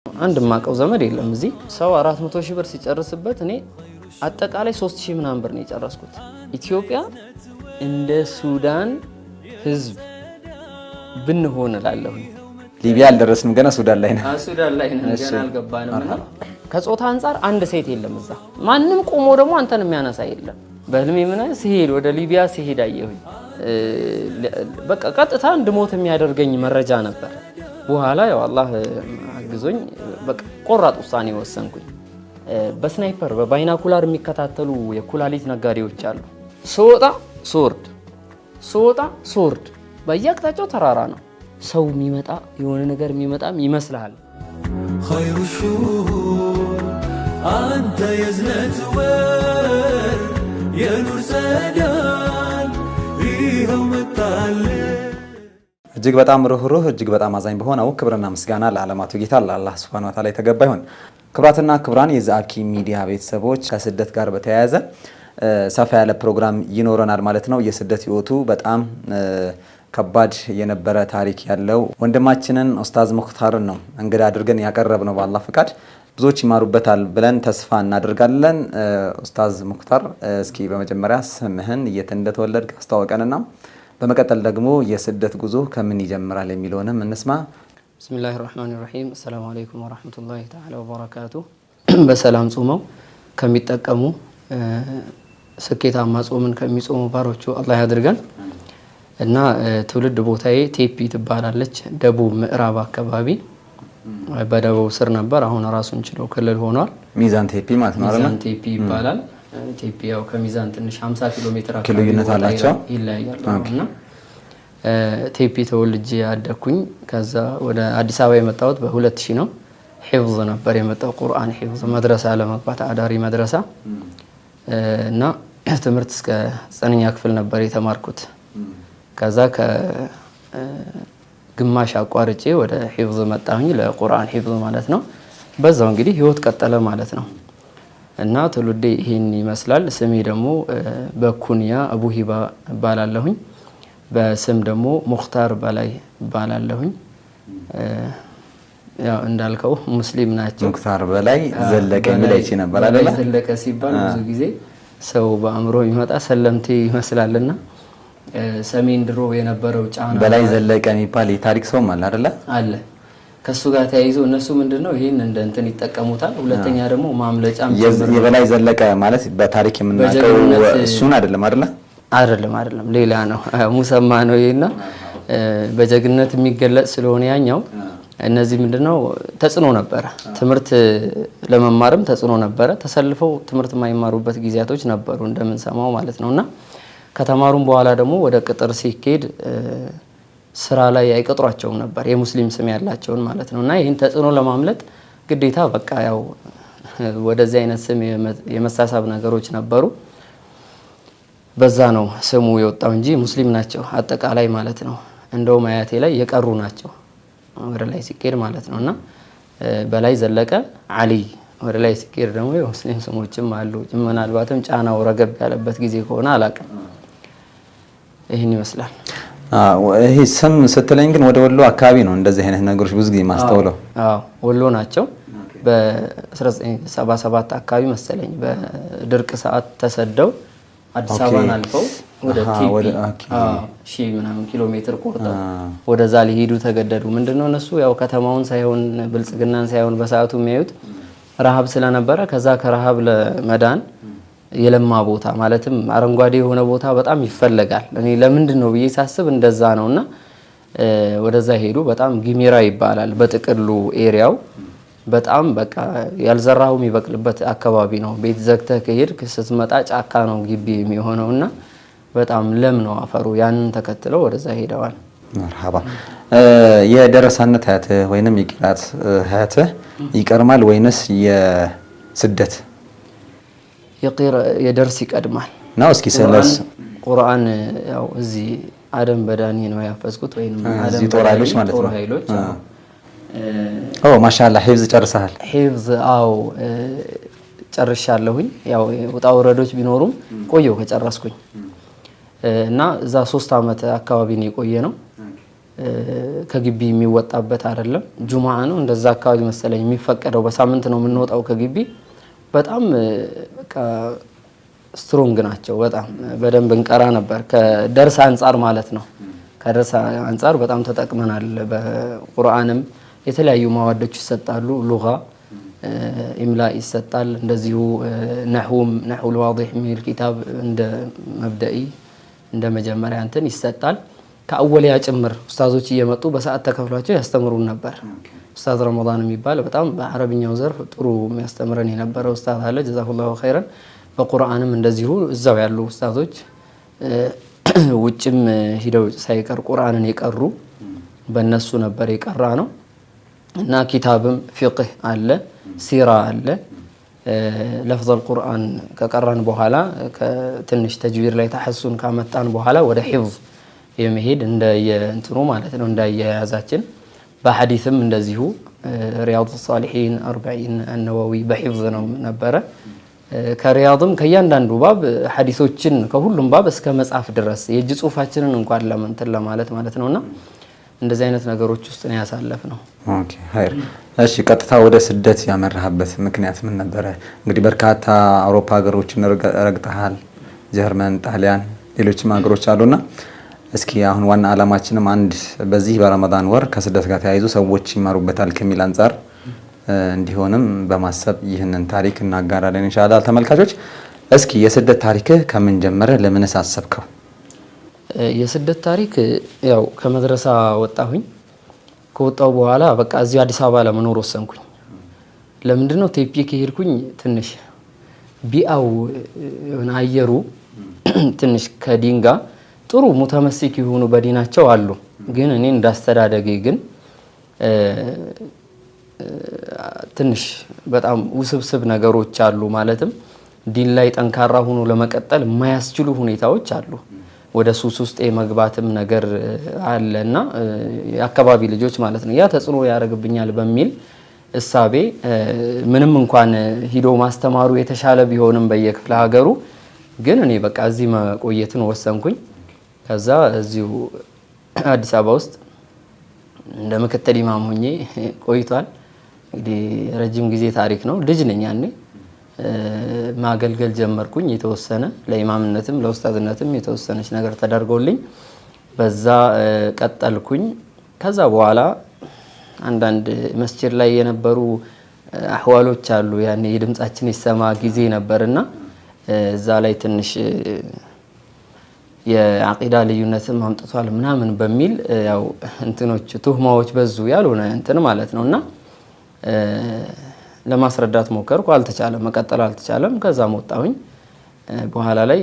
አንድ የማውቀው ዘመድ የለም እዚህ። ሰው 400 ሺህ ብር ሲጨርስበት እኔ አጠቃላይ 3 ሺህ ምናምን ብር ነው የጨረስኩት። ኢትዮጵያ እንደ ሱዳን ህዝብ ብንሆን እላለሁ። ሊቢያ አልደረስንም ገና፣ ሱዳን ላይ ነን። ሱዳን ላይ ነን፣ ገና አልገባንም። እና ከጾታ አንጻር አንድ ሴት የለም እዛ። ማንም ቆሞ ደግሞ አንተን የሚያነሳ የለም። በህልሜ ምን ሲሄድ ወደ ሊቢያ ሲሄድ አየሁኝ። በቃ ቀጥታ እንድሞት የሚያደርገኝ መረጃ ነበር። በኋላ ያው አላህ አግዞኝ በቃ ቆራጥ ውሳኔ ወሰንኩኝ። በ sniper በ binocular የሚከታተሉ የኩላሊት ነጋዴዎች አሉ። ስወጣ ስወርድ፣ ስወጣ ስወርድ፣ በየአቅጣጫው ተራራ ነው። ሰው የሚመጣ የሆነ ነገር የሚመጣም ይመስልሃል። خير الشهور አንተ የዝነት ወር የኑር ጸዳል ይኸው መጣልን። እጅግ በጣም ርኅሩህ እጅግ በጣም አዛኝ በሆነው ክብርና ምስጋና ለዓለማቱ ጌታ ለአላህ ሱብሓነሁ ወተዓላ የተገባ ይሁን። ክቡራትና ክቡራን የዛኪ ሚዲያ ቤተሰቦች፣ ከስደት ጋር በተያያዘ ሰፋ ያለ ፕሮግራም ይኖረናል ማለት ነው። የስደት ህይወቱ በጣም ከባድ የነበረ ታሪክ ያለው ወንድማችንን ኡስታዝ ሙክታርን ነው እንግዳ አድርገን ያቀረብነው። በአላህ ፍቃድ ብዙዎች ይማሩበታል ብለን ተስፋ እናደርጋለን። ኡስታዝ ሙክታር፣ እስኪ በመጀመሪያ ስምህን፣ የት እንደተወለድክ አስተዋውቀንና በመቀጠል ደግሞ የስደት ጉዞ ከምን ይጀምራል የሚለውንም እንስማ። ብስሚላህ ራህማን ራሂም፣ አሰላሙ አለይኩም ወራህመቱላሂ ተዓላ ወበረካቱ። በሰላም ጾመው ከሚጠቀሙ፣ ስኬታማ ጾምን ከሚጾሙ ባሮቹ አላህ ያድርገን። እና ትውልድ ቦታዬ ቴፒ ትባላለች። ደቡብ ምዕራብ አካባቢ በደቡብ ስር ነበር። አሁን ራሱን ችሎ ክልል ሆኗል። ሚዛን ቴፒ ማለት ነው አይደል? ሚዛን ቴፒ ይባላል። ቴፒ ያው ከሚዛን ትንሽ 50 ኪሎ ሜትር አካባቢ ልዩነት ቦታ አላቸው? ይለያያል። እና ቴፒ ተወልጄ ያደግኩኝ። ከዛ ወደ አዲስ አበባ የመጣሁት በ2000 ነው። ሒፍዝ ነበር የመጣው፣ ቁርአን ሒፍዝ መድረሳ ለመግባት፣ አዳሪ መድረሳ። እና ትምህርት እስከ ዘጠነኛ ክፍል ነበር የተማርኩት። ከዛ ከግማሽ አቋርጬ ወደ ሒፍዝ መጣሁኝ፣ ለቁርአን ሒፍዝ ማለት ነው። በዛው እንግዲህ ህይወት ቀጠለ ማለት ነው። እና ትውልዴ ይህን ይመስላል። ስሜ ደግሞ በኩንያ አቡ ሂባ እባላለሁኝ። በስም ደግሞ ሙክታር በላይ እባላለሁኝ። ያው እንዳልከው ሙስሊም ናቸው። ሙክታር በላይ ዘለቀ የሚል አይቼ ነበር በላይ አይደለ? ዘለቀ ሲባል ብዙ ጊዜ ሰው በአእምሮ የሚመጣ ሰለምቴ ይመስላልና ሰሜን ድሮ የነበረው ጫና በላይ ዘለቀ የሚባል የታሪክ ሰውም አለ አይደለ? አለ። ከሱ ጋር ተያይዞ እነሱ ምንድነው ይህን እንደ እንትን ይጠቀሙታል። ሁለተኛ ደግሞ ማምለጫም ጭምር ነው። የበላይ ዘለቀ ማለት በታሪክ የምናውቀው እሱን አይደለም አይደለ? አይደለም አይደለም፣ ሌላ ነው፣ ሙሰማ ነው ይሄና በጀግንነት የሚገለጽ ስለሆነ ያኛው። እነዚህ ምንድነው ተጽዕኖ ነበረ። ትምህርት ለመማርም ተጽዕኖ ነበረ። ተሰልፈው ትምህርት የማይማሩበት ጊዜያቶች ነበሩ እንደምንሰማው ማለት ነው። እና ከተማሩም በኋላ ደግሞ ወደ ቅጥር ሲኬድ ስራ ላይ አይቀጥሯቸውም ነበር፣ የሙስሊም ስም ያላቸውን ማለት ነው። እና ይህን ተጽዕኖ ለማምለጥ ግዴታ በቃ ያው ወደዚህ አይነት ስም የመሳሳብ ነገሮች ነበሩ። በዛ ነው ስሙ የወጣው እንጂ ሙስሊም ናቸው አጠቃላይ ማለት ነው። እንደውም አያቴ ላይ የቀሩ ናቸው ወደ ላይ ሲኬድ ማለት ነው። እና በላይ ዘለቀ አሊ ወደ ላይ ሲኬድ ደግሞ የሙስሊም ስሞችም አሉ። ምናልባትም ጫናው ረገብ ያለበት ጊዜ ከሆነ አላቅም። ይህን ይመስላል። ይሄ ስም ስትለኝ ግን ወደ ወሎ አካባቢ ነው እንደዚህ አይነት ነገሮች ብዙ ጊዜ ማስተውለው። አዎ፣ ወሎ ናቸው። በ1977 አካባቢ መሰለኝ በድርቅ ሰዓት ተሰደው አዲስ አበባን አልፈው ወደ ቴፒ ሺህ ምናምን ኪሎ ሜትር ቆርጠው ወደዛ ሊሄዱ ተገደዱ። ምንድነው እነሱ ያው ከተማውን ሳይሆን ብልጽግናን ሳይሆን በሰዓቱ የሚያዩት ረሃብ ስለነበረ ከዛ ከረሃብ ለመዳን የለማ ቦታ ማለትም አረንጓዴ የሆነ ቦታ በጣም ይፈለጋል። እኔ ለምንድን ነው ብዬ ሳስብ እንደዛ ነውና ወደዛ ሄዱ። በጣም ጊሚራ ይባላል በጥቅሉ area ው፣ በጣም በቃ ያልዘራው የሚበቅልበት አካባቢ ነው። ቤት ዘግተህ ከሄድክ ስትመጣ ጫካ ነው ግቢ የሚሆነውና በጣም ለም ነው አፈሩ። ያንን ተከትለው ወደዛ ሄደዋል። መርሃባ። የደረሳነት ሀያትህ ወይንም የቂራት ሀያትህ ይቀርማል ወይንስ የስደት? የደርስ ይቀድማል። ነው? እስኪ ስለስ ቁርአን ያው እዚህ አደም በዳኒ ነው ያፈዝኩት ወይንም አደም እዚህ ጦር ኃይሎች ማለት ጦር ነው። ኃይሎች። ኦ ማሻአላ፣ ሂፍዝ ጨርሰሃል? ሂፍዝ አዎ ጨርሻለሁኝ። ያው ውጣ ውረዶች ቢኖሩም ቆየው ከጨረስኩኝ እና እዛ 3 አመት አካባቢ ነው የቆየ ነው። ከግቢ የሚወጣበት አይደለም። ጁምዓ ነው እንደዛ አካባቢ መሰለኝ የሚፈቀደው። በሳምንት ነው የምንወጣው ከግቢ። በጣም በቃ strong ናቸው። በጣም በደንብ እንቀራ ነበር ከደርስ አንጻር ማለት ነው። ከደርስ አንጻር በጣም ተጠቅመናል። በቁርአንም የተለያዩ ማዋዶች ይሰጣሉ። ሉጋ ኢምላ ይሰጣል። እንደዚሁ ነህውም ነህውል ዋዲህ የሚል ኪታብ እንደ መብደኢ እንደ መጀመሪያ እንትን ይሰጣል። ከአወሊያ ጭምር ኡስታዞች እየመጡ በሰዓት ተከፍሏቸው ያስተምሩን ነበር። ኡስታዝ ረመዳን የሚባል በጣም በአረብኛው ዘርፍ ጥሩ የሚያስተምረን የነበረ ኡስታዝ አለ፣ ጀዛኩላሁ ኸይረን። በቁርአንም እንደዚሁ እዛው ያሉ ኡስታዞች ውጭም ሂደው ሳይቀር ቁርአንን የቀሩ በእነሱ ነበር የቀራ ነው። እና ኪታብም ፊቅህ አለ፣ ሲራ አለ። ለፍዘል ቁርአን ከቀራን በኋላ ትንሽ ተጅዊድ ላይ ተሐሱን ካመጣን በኋላ ወደ ሒፍዝ የመሄድ እንደ የእንትኑ ማለት ነው እንዳያያዛችን። በሐዲስም እንደዚሁ ሪያድ ሳሊሒን፣ አርበዒን አነዋዊ በሒፍዝ ነው ነበረ። ከሪያድም ከእያንዳንዱ ባብ ሐዲሶችን ከሁሉም ባብ እስከ መጻፍ ድረስ የእጅ ጽሁፋችንን እንኳን ለምንትን ለማለት ማለት ነውና እንደዚህ አይነት ነገሮች ውስጥ ነው ያሳለፍነው። Okay ኸይር። እሺ ቀጥታ ወደ ስደት ያመራህበት ምክንያት ምን ነበረ? እንግዲህ በርካታ አውሮፓ ሀገሮችን ረግጠሃል፣ ጀርመን፣ ጣሊያን፣ ሌሎችም ሀገሮች አሉና እስኪ አሁን ዋና ዓላማችንም አንድ በዚህ በረመዳን ወር ከስደት ጋር ተያይዞ ሰዎች ይማሩበታል ከሚል አንጻር እንዲሆንም በማሰብ ይህንን ታሪክ እናጋራለን ኢንሻአላህ። ተመልካቾች እስኪ የስደት ታሪክህ ከምን ጀመረ? ለምንስ አሰብከው? የስደት ታሪክ ያው ከመድረሳ ወጣሁኝ። ከወጣሁ በኋላ በቃ እዚሁ አዲስ አበባ ለመኖር ወሰንኩኝ። ለምንድነው ቴፒ ከሄድኩኝ ትንሽ ቢአው የሆነ አየሩ ትንሽ ከዲን ጋር ጥሩ ሙተመሲክ የሆኑ በዲናቸው አሉ። ግን እኔ እንዳስተዳደጌ ግን ትንሽ በጣም ውስብስብ ነገሮች አሉ። ማለትም ዲን ላይ ጠንካራ ሆኖ ለመቀጠል የማያስችሉ ሁኔታዎች አሉ። ወደ ሱስ ውስጥ የመግባትም ነገር አለና የአካባቢ ልጆች ማለት ነው ያ ተጽዕኖ ያደርግብኛል በሚል እሳቤ ምንም እንኳን ሂዶ ማስተማሩ የተሻለ ቢሆንም በየክፍለ ሀገሩ ግን እኔ በቃ እዚህ መቆየትን ወሰንኩኝ። ከዛ እዚሁ አዲስ አበባ ውስጥ እንደ ምክትል ኢማም ሆኜ ቆይቷል። እንግዲህ ረጅም ጊዜ ታሪክ ነው። ልጅ ነኝ ያኔ ማገልገል ጀመርኩኝ። የተወሰነ ለኢማምነትም ለኡስታዝነትም የተወሰነች ነገር ተደርጎልኝ በዛ ቀጠልኩኝ። ከዛ በኋላ አንዳንድ መስጂድ ላይ የነበሩ አህዋሎች አሉ። ያኔ የድምጻችን ይሰማ ጊዜ ነበርና እዛ ላይ ትንሽ የአቂዳ ልዩነትም አምጥቷል ምናምን በሚል ያው እንትኖች ቱህማዎች በዙ ያልሆነ እንትን ማለት ነውና ለማስረዳት ሞከርኩ። አልተቻለም፣ መቀጠል አልተቻለም። ከዛም ወጣሁኝ። በኋላ ላይ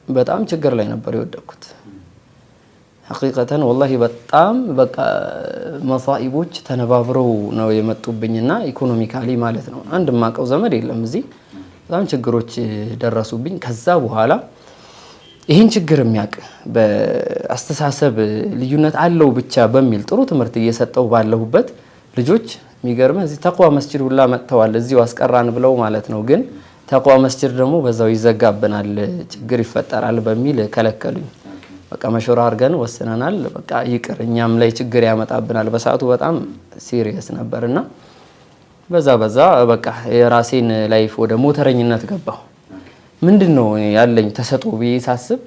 በጣም ችግር ላይ ነበር የወደቅኩት። ሐቂቀተን ወላሂ በጣም በቃ መሳኢቦች ተነባብረው ነው የመጡብኝና economically ማለት ነው። አንድ የማውቀው ዘመድ የለም እዚህ። በጣም ችግሮች ደረሱብኝ። ከዛ በኋላ ይህን ችግር የሚያውቅ በአስተሳሰብ ልዩነት አለው ብቻ በሚል ጥሩ ትምህርት እየሰጠው ባለሁበት ልጆች የሚገርምህ እዚህ ተቅዋ መስጂድ ሁላ መጥተዋል። እዚሁ አስቀራን ብለው ማለት ነው። ግን ተቅዋ መስጂድ ደግሞ በዛው ይዘጋብናል፣ ችግር ይፈጠራል በሚል ከለከሉኝ። በቃ መሾራ አድርገን ወስነናል። በቃ ይቅር፣ እኛም ላይ ችግር ያመጣብናል። በሰዓቱ በጣም serious ነበርና በዛ በዛ በቃ የራሴን life ወደ ሞተረኝነት ገባሁ። ምንድነው ያለኝ ተሰጥኦ ብዬ ሳስብ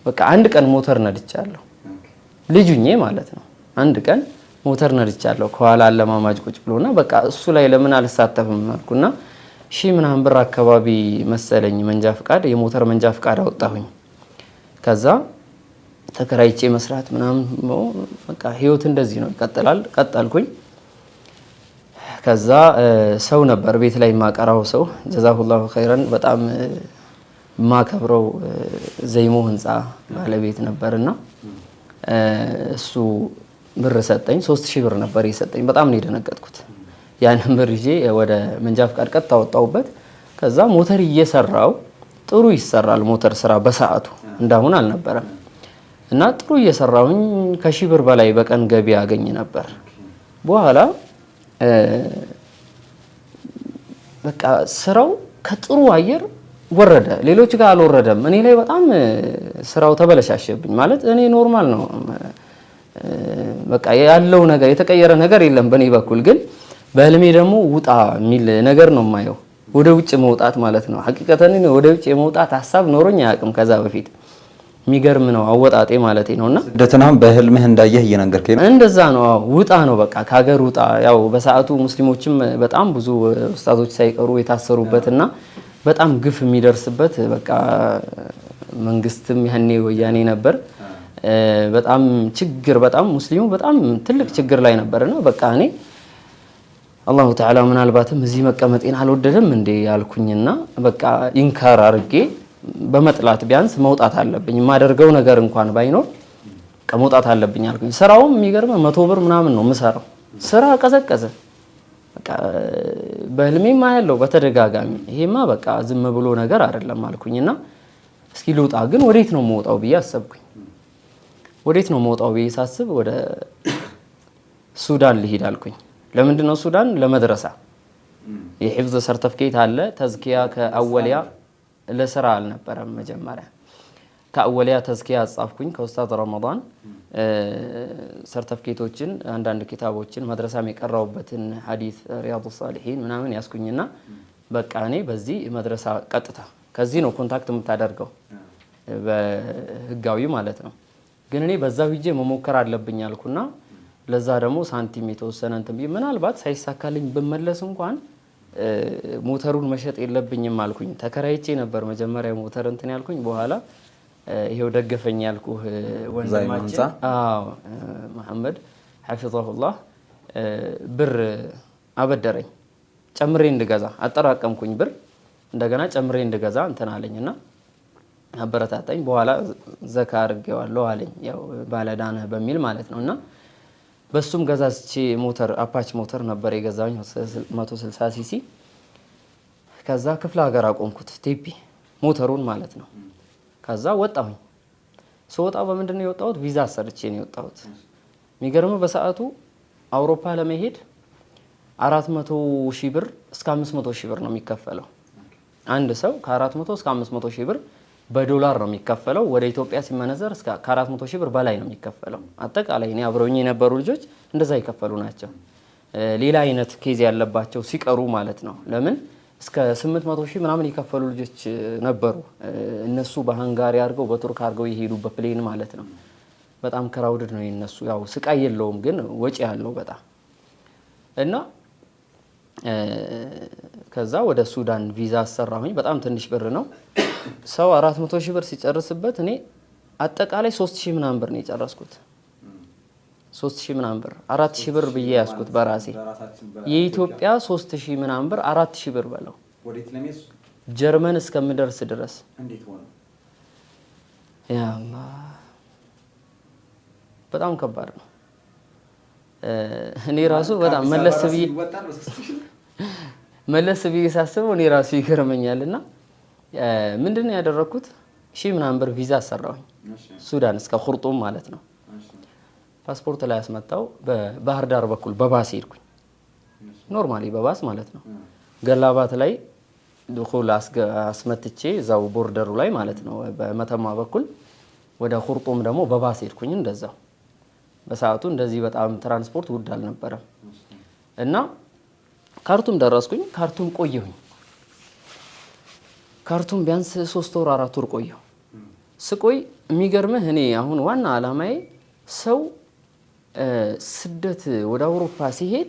በቃ አንድ ቀን ሞተር ነድቻለሁ። ልጁኜ ማለት ነው። አንድ ቀን ሞተር ነድቻለሁ ከኋላ አለማማጅ ቁጭ ብሎና በቃ እሱ ላይ ለምን አልሳተፍም አልኩና ሺህ ምናምን ብር አካባቢ መሰለኝ መንጃ ፍቃድ የሞተር መንጃ ፍቃድ አወጣሁኝ። ከዛ ተከራይቼ መስራት ምናምን በቃ ህይወት እንደዚህ ነው ይቀጥላል። ቀጠልኩኝ። ከዛ ሰው ነበር ቤት ላይ የማቀራው ሰው ጀዛሁላሁ ኸይረን በጣም የማከብረው ዘይሞ ህንፃ ባለቤት ነበርና እሱ ብር ሰጠኝ። 3000 ብር ነበር የሰጠኝ። በጣም ነው የደነገጥኩት። ያንን ብር ይዤ ወደ መንጃ ፍቃድ ቀጥታ አወጣሁበት። ከዛ ሞተር እየሰራው ጥሩ ይሰራል ሞተር ስራ በሰዓቱ እንዳሁን አልነበረም። እና ጥሩ እየሰራሁኝ ከሺህ ብር በላይ በቀን ገቢ አገኝ ነበር። በኋላ በቃ ስራው ከጥሩ አየር ወረደ። ሌሎች ጋር አልወረደም። እኔ ላይ በጣም ስራው ተበለሻሸብኝ። ማለት እኔ normal ነው በቃ ያለው ነገር የተቀየረ ነገር የለም በእኔ በኩል። ግን በህልሜ ደግሞ ውጣ የሚል ነገር ነው የማየው፣ ወደ ውጭ መውጣት ማለት ነው። ሐቂቀተን ወደ ውጭ የመውጣት ሀሳብ ኖሮኝ አያውቅም ከዛ በፊት። የሚገርም ነው አወጣጤ ማለት ነውና ስደትን አሁን በህልምህ እንዳየህ እየነገርከኝ ነው። እንደዛ ነው። አዎ ውጣ ነው በቃ ከሀገር ውጣ። ያው በሰዓቱ ሙስሊሞችም በጣም ብዙ ኡስታዞች ሳይቀሩ የታሰሩበትና በጣም ግፍ የሚደርስበት በቃ መንግስትም ያኔ ወያኔ ነበር። በጣም ችግር በጣም ሙስሊሙ በጣም ትልቅ ችግር ላይ ነበርና በቃ እኔ አላሁ ተዓላ ምናልባትም እዚህ መቀመጤን አልወደደም እንዴ ያልኩኝና በቃ ኢንካር አድርጌ በመጥላት ቢያንስ መውጣት አለብኝ የማደርገው ነገር እንኳን ባይኖር መውጣት አለብኝ አልኩኝ። ስራውም የሚገርመው 100 ብር ምናምን ነው የምሰራው። ስራ ቀዘቀዘ። በቃ በህልሜማ ያለው በተደጋጋሚ ይሄማ በቃ ዝም ብሎ ነገር አይደለም አልኩኝና እስኪ ልውጣ፣ ግን ወዴት ነው የምወጣው ብዬ አሰብኩኝ። ወዴት ነው የምወጣው ብዬ ሳስብ ወደ ሱዳን ልሂድ አልኩኝ። ለምንድን ነው ሱዳን? ለመድረሳ የሂፍዝ ሰርተፍኬት አለ ተዝኪያ ከአወሊያ ለስራ አልነበረም መጀመሪያ። ከአወሊያ ተዝኪያ አጻፍኩኝ ከኡስታዝ ረመዳን ሰርተፍኬቶችን አንዳንድ ኪታቦችን መድረሳም የቀራውበትን ሐዲስ ሪያዱ ሳሊሂን ምናምን ያስኩኝና በቃ እኔ በዚህ መድረሳ ቀጥታ ከዚህ ነው contact የምታደርገው በህጋዊ ማለት ነው። ግን እኔ በዛው ሂጄ መሞከር አለብኝ አልኩና ለዛ ደግሞ ሳንቲም የተወሰነ እንትን ብዬ ምናልባት ሳይሳካልኝ ብመለስ እንኳን ሞተሩን መሸጥ የለብኝም አልኩኝ። ተከራይቼ ነበር መጀመሪያ ሞተር እንትን ያልኩኝ። በኋላ ይሄው ደገፈኝ ያልኩህ ወንድማችን አዎ መሐመድ ሐፊዘሁላህ ብር አበደረኝ ጨምሬ እንድገዛ አጠራቀምኩኝ ብር እንደገና ጨምሬ እንድገዛ እንትን አለኝና አበረታታኝ። በኋላ ዘካ አድርጌዋለሁ አለኝ ያው ባለዕዳ ነህ በሚል ማለት ነውና በሱም ገዛዝቼ ሞተር አፓች ሞተር ነበር የገዛኝ 160 ሲሲ። ከዛ ክፍለ ሀገር አቆምኩት ቴፒ ሞተሩን ማለት ነው። ከዛ ወጣሁኝ። ስወጣ በምንድነው የወጣሁት? ቪዛ አሰርቼ ነው የወጣሁት። የሚገርመው በሰዓቱ አውሮፓ ለመሄድ 400 ሺህ ብር እስከ 500 ሺህ ብር ነው የሚከፈለው። አንድ ሰው ከ400 እስከ 500 ሺህ ብር በዶላር ነው የሚከፈለው። ወደ ኢትዮጵያ ሲመነዘር እስከ 400 ሺህ ብር በላይ ነው የሚከፈለው። አጠቃላይ እኔ አብረውኝ የነበሩ ልጆች እንደዛ ይከፈሉ ናቸው። ሌላ አይነት case ያለባቸው ሲቀሩ ማለት ነው። ለምን እስከ 800 ሺህ ምናምን የከፈሉ ልጆች ነበሩ። እነሱ በሃንጋሪ አድርገው በቱርክ አድርገው የሄዱ በ plane ማለት ነው። በጣም crowded ነው የነሱ። ያው ስቃይ የለውም ግን ወጪ ያለው በጣም እና ከዛ ወደ ሱዳን ቪዛ አሰራሁኝ። በጣም ትንሽ ብር ነው። ሰው 400 ሺህ ብር ሲጨርስበት እኔ አጠቃላይ 3000 ምናምን ብር ነው የጨረስኩት። 3000 ምናምን ብር 4000 ብር ብዬ ያዝኩት በራሴ። የኢትዮጵያ 3000 ምናምን ብር 4000 ብር በለው ጀርመን እስከምደርስ ድረስ። ያ አላህ በጣም ከባድ ነው። እኔ ራሱ በጣም መለስ ብዬ ሳስበው እኔ ራሱ ይገርመኛልና ምንድነው ያደረኩት? ሺህ ምናምን ብር ቪዛ አሰራሁኝ ሱዳን እስከ ኹርጡም ማለት ነው። ፓስፖርት ላይ አስመጣው። በባህር ዳር በኩል በባስ ሄድኩኝ። normally በ bus ማለት ነው። ገላባት ላይ دخول አስመትቼ እዛው border ኡ ላይ ማለት ነው በመተማ በኩል ወደ ኹርጡም ደግሞ በባስ ሄድኩኝ እንደዛው። በሰዓቱ እንደዚህ በጣም ትራንስፖርት ውድ አልነበረም። እና ካርቱም ደረስኩኝ። ካርቱም ቆየሁኝ። ካርቱም ቢያንስ 3 ወር 4 ወር ቆየሁ። ስቆይ የሚገርምህ እኔ አሁን ዋና አላማዬ ሰው ስደት ወደ አውሮፓ ሲሄድ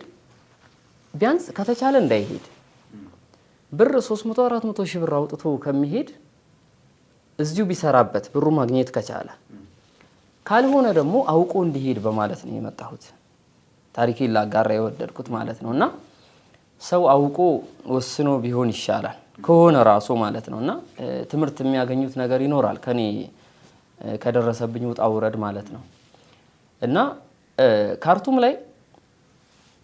ቢያንስ ከተቻለ እንዳይሄድ ብር 300 400 ሺህ ብር አውጥቶ ከሚሄድ እዚሁ ቢሰራበት ብሩ ማግኘት ከቻለ፣ ካልሆነ ደግሞ አውቆ እንዲሄድ በማለት ነው የመጣሁት። ታሪኬን ላጋራ የወደድኩት ማለት ነውና ሰው አውቆ ወስኖ ቢሆን ይሻላል ከሆነ ራሱ ማለት ነውና ትምህርት የሚያገኙት ነገር ይኖራል ከኔ ከደረሰብኝ ውጣ ውረድ ማለት ነው። እና ካርቱም ላይ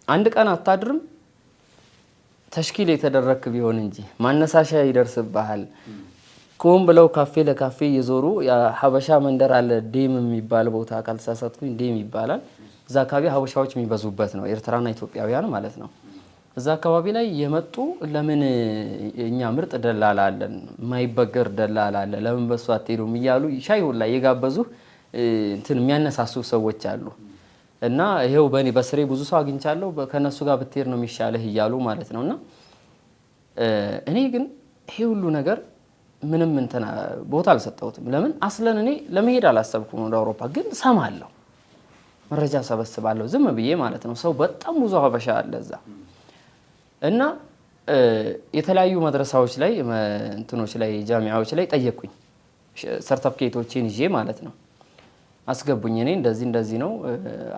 አንድ ቀን አታድርም ተሽኪል የተደረክ ቢሆን እንጂ ማነሳሻ ይደርስብሃል። ቆም ብለው ካፌ ለካፌ እየዞሩ ሀበሻ መንደር አለ ዴም የሚባል ቦታ ካልተሳሳትኩኝ ዴም ይባላል። እዛ አካባቢ ሀበሻዎች የሚበዙበት ነው፣ ኤርትራና ኢትዮጵያውያን ማለት ነው። እዛ አካባቢ ላይ የመጡ ለምን እኛ ምርጥ ደላላ አለን፣ የማይበገር ደላላ አለ፣ ለምን በሱ አትሄዱም እያሉ ሻይ ሁላ እየጋበዙ እንትን የሚያነሳሱ ሰዎች አሉ። እና ይሄው በእኔ በስሬ ብዙ ሰው አግኝቻለሁ፣ ከነሱ ጋር ብትሄድ ነው የሚሻልህ እያሉ ማለት ነውና እኔ ግን ይሄ ሁሉ ነገር ምንም እንትና ቦታ አልሰጠሁትም። ለምን አስለን እኔ ለመሄድ አላሰብኩም ወደ አውሮፓ፣ ግን ሰማለሁ፣ መረጃ ሰበስባለሁ ዝም ብዬ ማለት ነው። ሰው በጣም ብዙ ሀበሻ አለ እዛ እና የተለያዩ መድረሳዎች ላይ እንትኖች ላይ ጃሚዓዎች ላይ ጠየቅኩኝ፣ ሰርተፍኬቶቼን ይዤ ማለት ነው። አስገቡኝ። እኔ እንደዚህ እንደዚህ ነው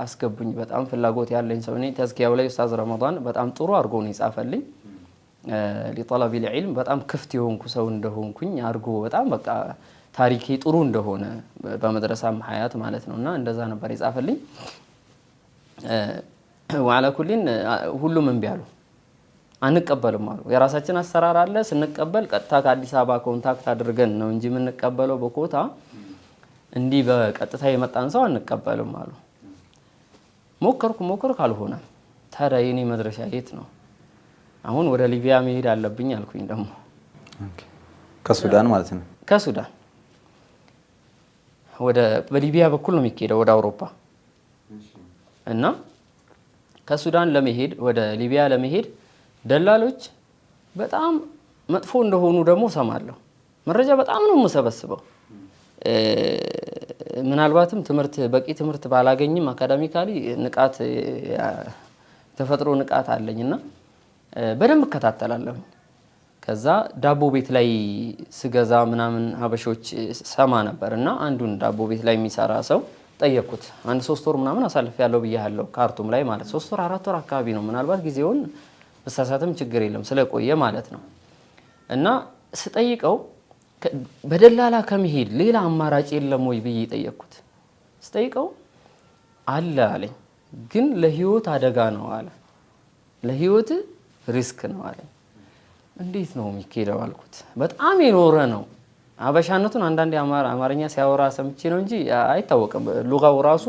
አስገቡኝ። በጣም ፍላጎት ያለኝ ሰው እኔ ተዝኪያው ላይ ኡስታዝ ረመዳን በጣም ጥሩ አድርጎ ነው የጻፈልኝ። ሊጠለቢል ዒልም በጣም ክፍት የሆንኩ ሰው እንደሆንኩኝ አድርጎ በጣም በቃ ታሪኬ ጥሩ እንደሆነ በመድረሳም ሀያት ማለት ነውና እንደዛ ነበር የጻፈልኝ። ወዓላ ኩሊን ሁሉም እምቢ አሉ፣ አንቀበልም አሉ። የራሳችን አሰራር አለ። ስንቀበል ቀጥታ ከአዲስ አበባ contact አድርገን ነው እንጂ የምንቀበለው በኮታ እንዲህ በቀጥታ የመጣን ሰው አንቀበልም አሉ። ሞከርኩ ሞከርኩ፣ አልሆነም። ታዲያ የኔ መድረሻ የት ነው? አሁን ወደ ሊቢያ መሄድ አለብኝ አልኩኝ። ደግሞ ከሱዳን ማለት ነው። ከሱዳን ወደ በሊቢያ በኩል ነው የሚካሄደው ወደ አውሮፓ እና ከሱዳን ለመሄድ ወደ ሊቢያ ለመሄድ ደላሎች በጣም መጥፎ እንደሆኑ ደግሞ ሰማለሁ። መረጃ በጣም ነው የምሰበስበው። ምናልባትም ትምህርት በቂ ትምህርት ባላገኝም አካዳሚካሊ ንቃት ተፈጥሮ ንቃት አለኝና በደንብ እከታተላለሁ። ከዛ ዳቦ ቤት ላይ ስገዛ ምናምን ሀበሾች ሰማ ነበር እና አንዱን ዳቦ ቤት ላይ የሚሰራ ሰው ጠየቅኩት። አንድ 3 ወር ምናምን አሳልፍ ያለው ብያለሁ፣ ካርቱም ላይ ማለት 3 ወር 4 ወር አካባቢ ነው። ምናልባት ጊዜውን መሳሳትም ችግር የለም ስለቆየ ማለት ነው። እና ስጠይቀው በደላላ ከመሄድ ሌላ አማራጭ የለም ወይ ብዬ ጠየቅኩት። ስጠይቀው አለ አለኝ፣ ግን ለህይወት አደጋ ነው አለ። ለህይወት risk ነው አለ። እንዴት ነው የሚኬደው አልኩት። በጣም የኖረ ነው አበሻነቱን አንዳንዴ አማርኛ ሲያወራ ሰምቼ ነው እንጂ አይታወቅም። ሉጋው ራሱ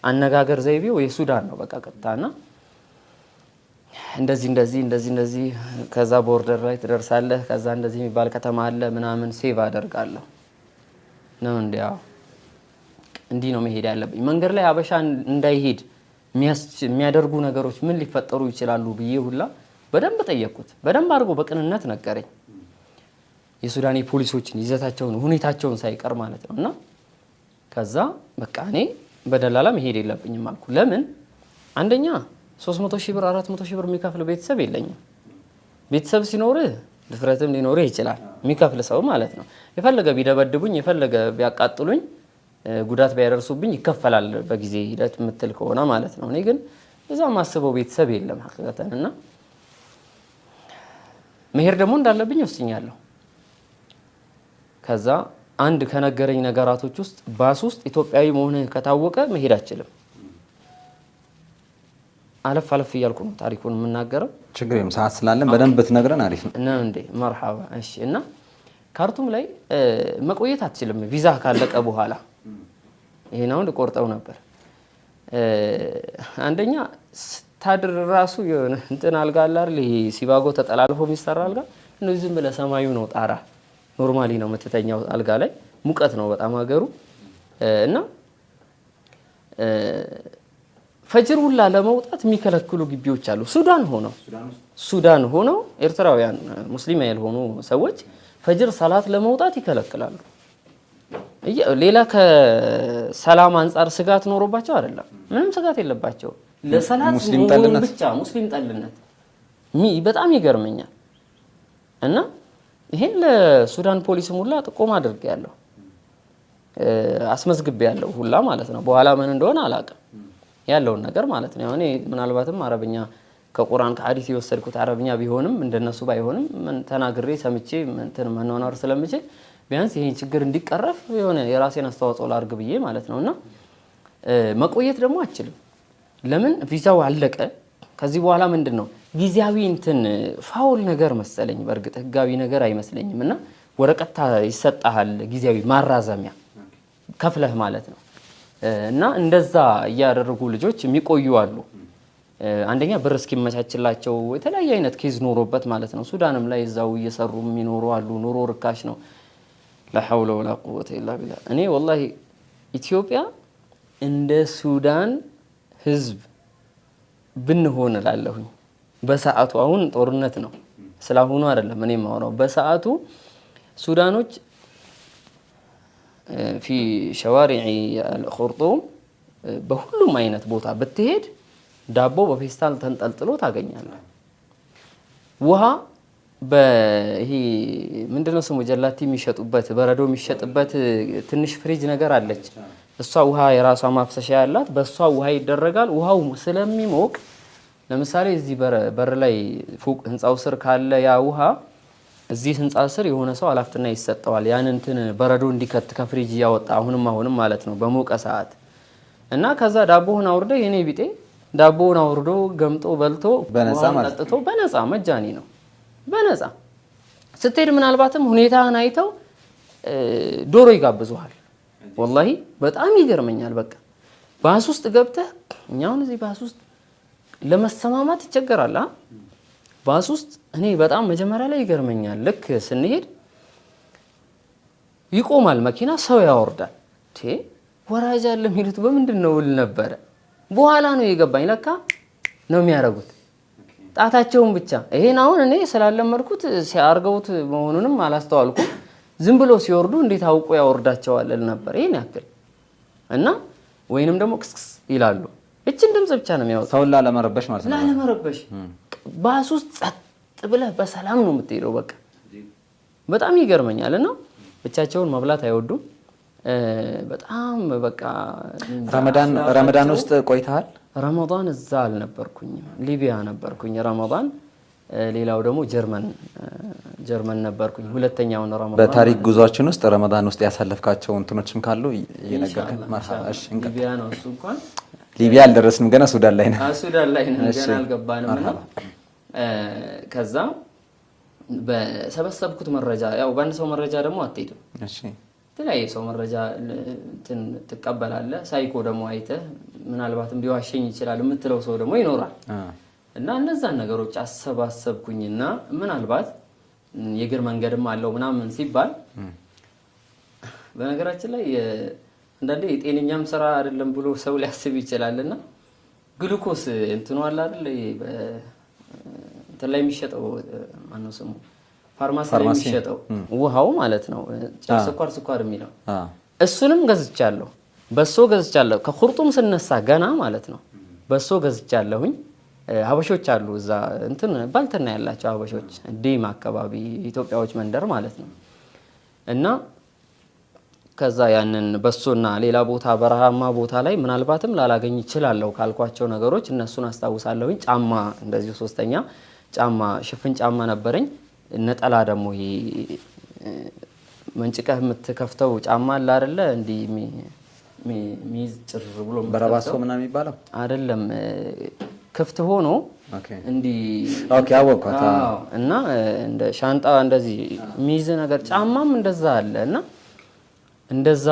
አነጋገር ዘይቤው የሱዳን ነው በቃ ቀጥታና እንደዚህ እንደዚህ እንደዚህ እንደዚህ ከዛ border ላይ ትደርሳለህ፣ ከዛ እንደዚህ የሚባል ከተማ አለ ምናምን save አደርጋለሁ ነው እንዲያው እንዲህ ነው መሄድ ያለብኝ። መንገድ ላይ አበሻ እንዳይሄድ የሚያደርጉ ነገሮች ምን ሊፈጠሩ ይችላሉ ብዬ ሁላ በደንብ ጠየቅኩት። በደንብ አድርጎ በቅንነት ነገረኝ። የሱዳን ፖሊሶችን ይዘታቸውን ሁኔታቸውን ሳይቀር ማለት ነው። እና ከዛ በቃ እኔ በደላላ መሄድ የለብኝም አልኩ። ለምን? አንደኛ 300 ሺህ ብር 400 ሺህ ብር የሚከፍል ቤተሰብ የለኝም። ቤተሰብ ሲኖርህ ድፍረትም ሊኖርህ ይችላል፣ የሚከፍል ሰው ማለት ነው። የፈለገ ቢደበድቡኝ የፈለገ ቢያቃጥሉኝ ጉዳት ቢያደርሱብኝ ይከፈላል በጊዜ ሂደት የምትል ከሆነ ማለት ነው። እኔ ግን እዛ ማስበው ቤተሰብ የለም ሐቂቀተን እና መሄድ ደግሞ እንዳለብኝ ወስኛለሁ። ከዛ አንድ ከነገረኝ ነገራቶች ውስጥ ባስ ውስጥ ኢትዮጵያዊ መሆንህ ከታወቀ መሄድ አትችልም። አለፍ አለፍ እያልኩ ነው ታሪኩን የምናገረው። ችግር የለም ሰዓት ስላለን በደንብ ብትነግረን አሪፍ ነው። ነው እንዴ? መርሐባ። እሺ። እና ካርቱም ላይ መቆየት አትችልም ቪዛ ካለቀ በኋላ። ይሄን አሁን ቆርጠው ነበር። አንደኛ ስታድር ራሱ የሆነ እንትን አልጋ አለ አይደል? ይሄ ሲባጎ ተጠላልፎ የሚሰራ አልጋ እንደዚህ ዝም ብለህ ሰማዩ ነው ጣራ። normally ነው የምትተኛው አልጋ ላይ። ሙቀት ነው በጣም ሀገሩ እና ፈጅር ሁላ ለመውጣት የሚከለክሉ ግቢዎች አሉ። ሱዳን ሆነው ኤርትራውያን ሙስሊም ያልሆኑ ሰዎች ፈጅር ሰላት ለመውጣት ይከለክላሉ። ሌላ ከሰላም አንጻር ስጋት ኖሮባቸው አይደለም፣ ምንም ስጋት የለባቸው። ለሰላት ሙስሊም ጠልነት ብቻ ሙስሊም ጠልነት በጣም ይገርመኛል። እና ይሄን ለሱዳን ፖሊስ ሁላ ጥቆማ አድርጌያለሁ፣ አስመዝግቤያለሁ ሁላ ማለት ነው። በኋላ ምን እንደሆነ አላውቅም ያለውን ነገር ማለት ነው። እኔ ምናልባትም አረብኛ ከቁርአን ከሐዲስ የወሰድኩት አረብኛ ቢሆንም እንደነሱ ባይሆንም ተናግሬ ሰምቼ እንትን መኗኗር ስለምችል ቢያንስ ይሄን ችግር እንዲቀረፍ የሆነ የራሴን አስተዋጽኦ ላድርግ ብዬ ማለት ነውና መቆየት ደግሞ አልችልም። ለምን ቪዛው አለቀ። ከዚህ በኋላ ምንድነው ጊዜያዊ እንትን ፋውል ነገር መሰለኝ፣ በእርግጥ ህጋዊ ነገር አይመስለኝም። እና ወረቀት ይሰጣል ጊዜያዊ ማራዘሚያ ከፍለህ ማለት ነው። እና እንደዛ እያደረጉ ልጆች የሚቆዩ አሉ። አንደኛ ብር እስኪመቻችላቸው የተለያየ አይነት case ኖሮበት ማለት ነው። ሱዳንም ላይ እዛው እየሰሩ የሚኖሩ አሉ። ኑሮ ርካሽ ነው። لا حول ولا قوة إلا بالله። እኔ ወላሂ ኢትዮጵያ እንደ ሱዳን ህዝብ ብንሆን እላለሁኝ። በሰዓቱ አሁን ጦርነት ነው፣ ስላሁኑ አይደለም እኔ የማወራው። በሰዓቱ ሱዳኖች في شوارع الخرطوم በሁሉም አይነት ቦታ ብትሄድ ዳቦ በፌስታል ተንጠልጥሎ ታገኛለህ። ውሃ በይሄ ምንድነው ስሙ ጀላቲ የሚሸጡበት በረዶ የሚሸጥበት ትንሽ ፍሪጅ ነገር አለች። እሷ ውሃ የራሷ ማፍሰሻ ያላት፣ በእሷ ውሃ ይደረጋል። ውሃው ስለሚሞቅ ለምሳሌ እዚህ በር ላይ ፎቅ ህንፃው ስር ካለ ያ ውሃ እዚህ ህንፃ ስር የሆነ ሰው አላፍትና ይሰጠዋል። ያን እንትን በረዶ እንዲከት ከፍሪጅ እያወጣ አሁንም አሁንም ማለት ነው በሞቀ ሰዓት። እና ከዛ ዳቦውን አውርደ የኔ ቢጤ ዳቦውን አውርዶ ገምጦ በልቶ በነፃ ማለት ጠጥቶ በነፃ مجاني ነው። በነፃ ስትሄድ ምናልባትም ሁኔታህን አይተው ዶሮ ይጋብዙሃል። والله በጣም ይገርመኛል። በቃ ባስ ውስጥ ገብተህ እኛ አሁን እዚህ ባስ ውስጥ ለመሰማማት ይቸገራል። ባስ ውስጥ እኔ በጣም መጀመሪያ ላይ ይገርመኛል። ልክ ስንሄድ ይቆማል መኪና፣ ሰው ያወርዳል። ወራጅ አለ የሚሉት በምንድን ነው እል ነበረ። በኋላ ነው የገባኝ ለካ ነው የሚያደርጉት ጣታቸውን ብቻ። ይሄን አሁን እኔ ስላለመድኩት ሲያርገውት መሆኑንም አላስተዋልኩም። ዝም ብሎ ሲወርዱ እንዴት አውቆ ያወርዳቸዋል እል ነበር ይሄን ያክል። እና ወይንም ደግሞ ክስክስ ይላሉ። እችን ድምጽ ብቻ ነው የሚያወጡት፣ ሰውን ላለመረበሽ ማለት ነው። ላለመረበሽ። ባስ ውስጥ ጸጥ ብለህ በሰላም ነው የምትሄደው። በቃ በጣም ይገርመኛል። እና ብቻቸውን መብላት አይወዱም። በጣም በቃ ረመዳን ውስጥ ቆይተሃል? ረመዳን እዛ አልነበርኩኝም፣ ሊቢያ ነበርኩኝ ረመዳን። ሌላው ደግሞ ጀርመን ነበርኩኝ ሁለተኛውን ረመዳን። በታሪክ ጉዟችን ውስጥ ረመዳን ውስጥ ያሳለፍካቸው እንትኖችም ካሉ እየነገርከን። መርሐባ። እሺ፣ ሊቢያ ነው እሱ። እንኳን ሊቢያ አልደረስንም ገና፣ ሱዳን ላይ ነን። ሱዳን ላይ ነን ገና አልገባንም። እና ከዛ በሰበሰብኩት መረጃ፣ ያው በአንድ ሰው መረጃ ደግሞ አትሄድም። እሺ፣ የተለያየ ሰው መረጃ እንትን ትቀበላለህ። ሳይኮ ደግሞ አይተህ ምናልባትም ሊዋሸኝ ይችላል የምትለው ሰው ደግሞ ይኖራል። እና እነዛን ነገሮች አሰባሰብኩኝና ምናልባት የእግር መንገድም አለው ምናምን ሲባል፣ በነገራችን ላይ አንዳንዴ የጤነኛም ስራ አይደለም ብሎ ሰው ሊያስብ ይችላልና ግሉኮስ እንትኑ አለ አይደል፣ እንትን ላይ የሚሸጠው፣ ማነው ስሙ፣ ፋርማሲ ላይ የሚሸጠው ውሃው ማለት ነው፣ ስኳር ስኳር የሚለው፣ እሱንም ገዝቻለሁ። በሶ ገዝቻለሁ። ከኹርጡም ስነሳ ገና ማለት ነው በሶ ገዝቻለሁኝ። ሀበሾች አሉ እዛ፣ እንትን ባልትና ያላቸው ሀበሾች፣ ዲም አካባቢ ኢትዮጵያዎች መንደር ማለት ነው። እና ከዛ ያንን በሶና ሌላ ቦታ በረሃማ ቦታ ላይ ምናልባትም ላላገኝ ይችላለሁ ካልኳቸው ነገሮች እነሱን አስታውሳለሁኝ። ጫማ እንደዚሁ ሶስተኛ ጫማ ሽፍን ጫማ ነበረኝ። ነጠላ ደግሞ ይሄ መንጭቀህ የምትከፍተው ጫማ አለ አይደለ? እንዲህ የሚይዝ ጭር ብሎ በረባሶ ምናምን የሚባለው? አይደለም፣ ክፍት ሆኖ እንዲህ። Okay፣ አወቅኳት። እና እንደ ሻንጣ እንደዚህ የሚይዝ ነገር ጫማም እንደዛ አለ። እና እንደዛ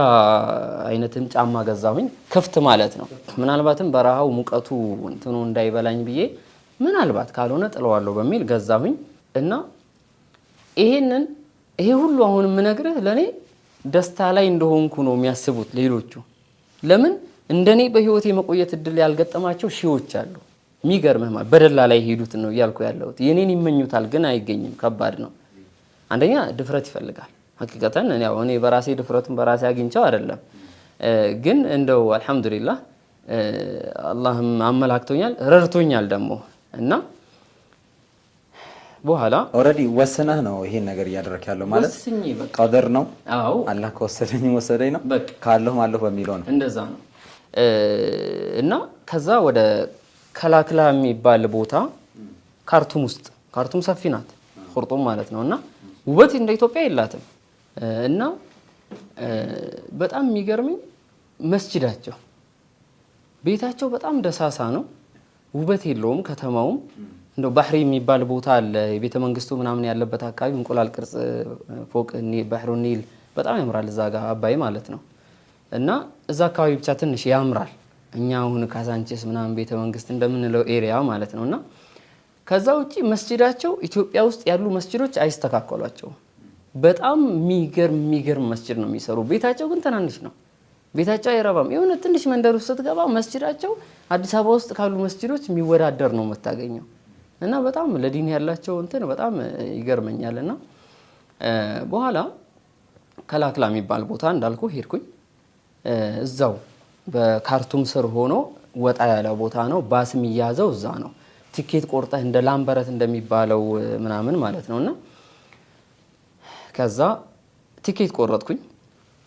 አይነትም ጫማ ገዛሁኝ፣ ክፍት ማለት ነው። ምናልባትም በረሃው ሙቀቱ እንትኑ እንዳይበላኝ ብዬ ምናልባት ካልሆነ ጥለዋለሁ በሚል ገዛሁኝ። እና ይሄንን ይሄ ሁሉ አሁን የምነግርህ ለኔ ደስታ ላይ እንደሆንኩ ነው የሚያስቡት ሌሎቹ። ለምን እንደኔ በህይወት የመቆየት እድል ያልገጠማቸው ሺዎች አሉ። የሚገርምህ ማለት በደላ ላይ ሄዱት ነው እያልኩ ያለሁት። የኔን ይመኙታል ግን አይገኝም። ከባድ ነው። አንደኛ ድፍረት ይፈልጋል። ሐቂቀተን ያው እኔ በራሴ ድፍረቱን በራሴ አግኝቼው አይደለም፣ ግን እንደው አልሐምዱሊላህ አላህም አመላክቶኛል፣ ረድቶኛል ደግሞ። እና በኋላ Already ወስነህ ነው ይሄን ነገር እያደረክ ያለው ማለት? ወስኜ በቃ። ቀደር ነው። አዎ። አላህ ከወሰደኝ ወሰደኝ ነው። በቃ። ካለሁም አለሁ በሚለው ነው። እንደዛ ነው። እና ከዛ ወደ ከላክላ የሚባል ቦታ ካርቱም ውስጥ፣ ካርቱም ሰፊ ናት፣ ኹርጡም ማለት ነው። እና ውበት እንደ ኢትዮጵያ የላትም። እና በጣም የሚገርመኝ መስጂዳቸው፣ ቤታቸው በጣም ደሳሳ ነው፣ ውበት የለውም። ከተማውም እንደው ባህሪ የሚባል ቦታ አለ፣ የቤተ መንግስቱ ምናምን ያለበት አካባቢ፣ እንቁላል ቅርጽ ፎቅ፣ ባህሩ ኒል በጣም ያምራል፣ እዛ ጋር አባይ ማለት ነው። እና እዛ አካባቢ ብቻ ትንሽ ያምራል። እኛ አሁን ካዛንቺስ ምናምን ቤተ መንግስት እንደምንለው area ማለት ነው። እና ከዛ ውጪ መስጂዳቸው ኢትዮጵያ ውስጥ ያሉ መስጂዶች አይስተካከሏቸውም። በጣም የሚገርም የሚገርም መስጂድ ነው የሚሰሩ። ቤታቸው ግን ትናንሽ ነው። ቤታቸው አይረባም። የሆነ ትንሽ መንደር ውስጥ ስትገባ መስጂዳቸው አዲስ አበባ ውስጥ ካሉ መስጂዶች የሚወዳደር ነው የምታገኘው። እና በጣም ለዲን ያላቸው እንትን በጣም ይገርመኛል። እና በኋላ ከላክላ የሚባል ቦታ እንዳልኩ ሄድኩኝ። እዛው በካርቱም ስር ሆኖ ወጣ ያለ ቦታ ነው። ባስ የሚያዘው እዛ ነው። ቲኬት ቆርጠህ እንደ ላምበረት እንደሚባለው ምናምን ማለት ነውና ከዛ ቲኬት ቆረጥኩኝ።